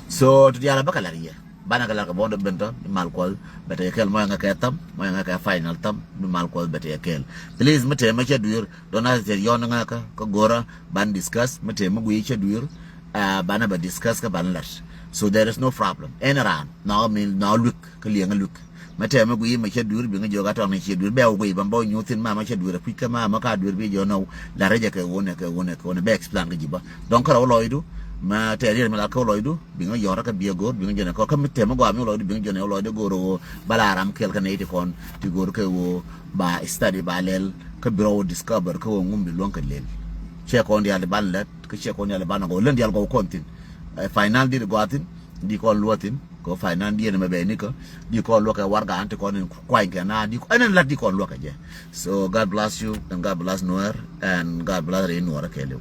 So ti diaal a bä kɛ lar yɛ. Banɛ kɛ lar kɛ bɔn dɔ ben tɔ bi mal kuɔth bɛ tɛ kɛl mɔyɛ ŋɛ kɛ tham mɔyɛ ŋɛ kɛ final tham bi mal kuɔth bɛ tɛ kɛl. Please mi tɛmɛ cɛ duir don't hesitate yɔn ŋɛ kɛ kɛ gora ban discuss mi tɛmɛ gui cɛ duir. Banɛ bɛ discuss kɛ ban lat so there is no problem ɛn ran nɔ mi nɔ luik kɛ liɛŋ luik. Mɛ tɛmɛ gui mɛ cɛ duir bi ŋɛ jiök a tɔn cɛ duir bɛ wä gui ban bɔ nyuth thin ma mɛ cɛ duir a kui̱ kɛ ma mɛ ka duir bi jɔ nɔ. La rɛjɛ kɛ wunɛ kɛ wunɛ kɛ wunɛ bɛ explain kɛ jiba dɔn kärɛ wä lɔcdu. Mɛ tɛ riɛt mi la kɛ wä lɔcdu bi ŋä yɔrä kä biɛ go̱o̱r bi ŋä jɛn ɛ kɔ kä mi tɛmɛ gɔaa mi wä lɔcdu bi ŋä jɛn ɛ wä lɔcdu go̱o̱r wä ba la ram kɛl kä nɛy ti kɔn ti go̱o̱r kɛ wä ba study ba lɛl kä bi rɔ wä discover kä wä ŋum bi luɔ̱ŋ kɛ lɛl. Cɛ kɔn dial ban lɛt kä cɛ kɔn dial ban gɔw lɛn dial gɔw kɔn thin. Final di gɔaa thin di kɔn luɔ thin. Kɛ final diɛn mɛ bɛ nikä di kɔn luɔkɛ warga an ti kɔn in kuany kɛ na di ɛn in lat di kɔn luɔkɛ jɛ. So God bless you and God bless Nuer and God bless rɛy Nuɔrä kɛɛliw.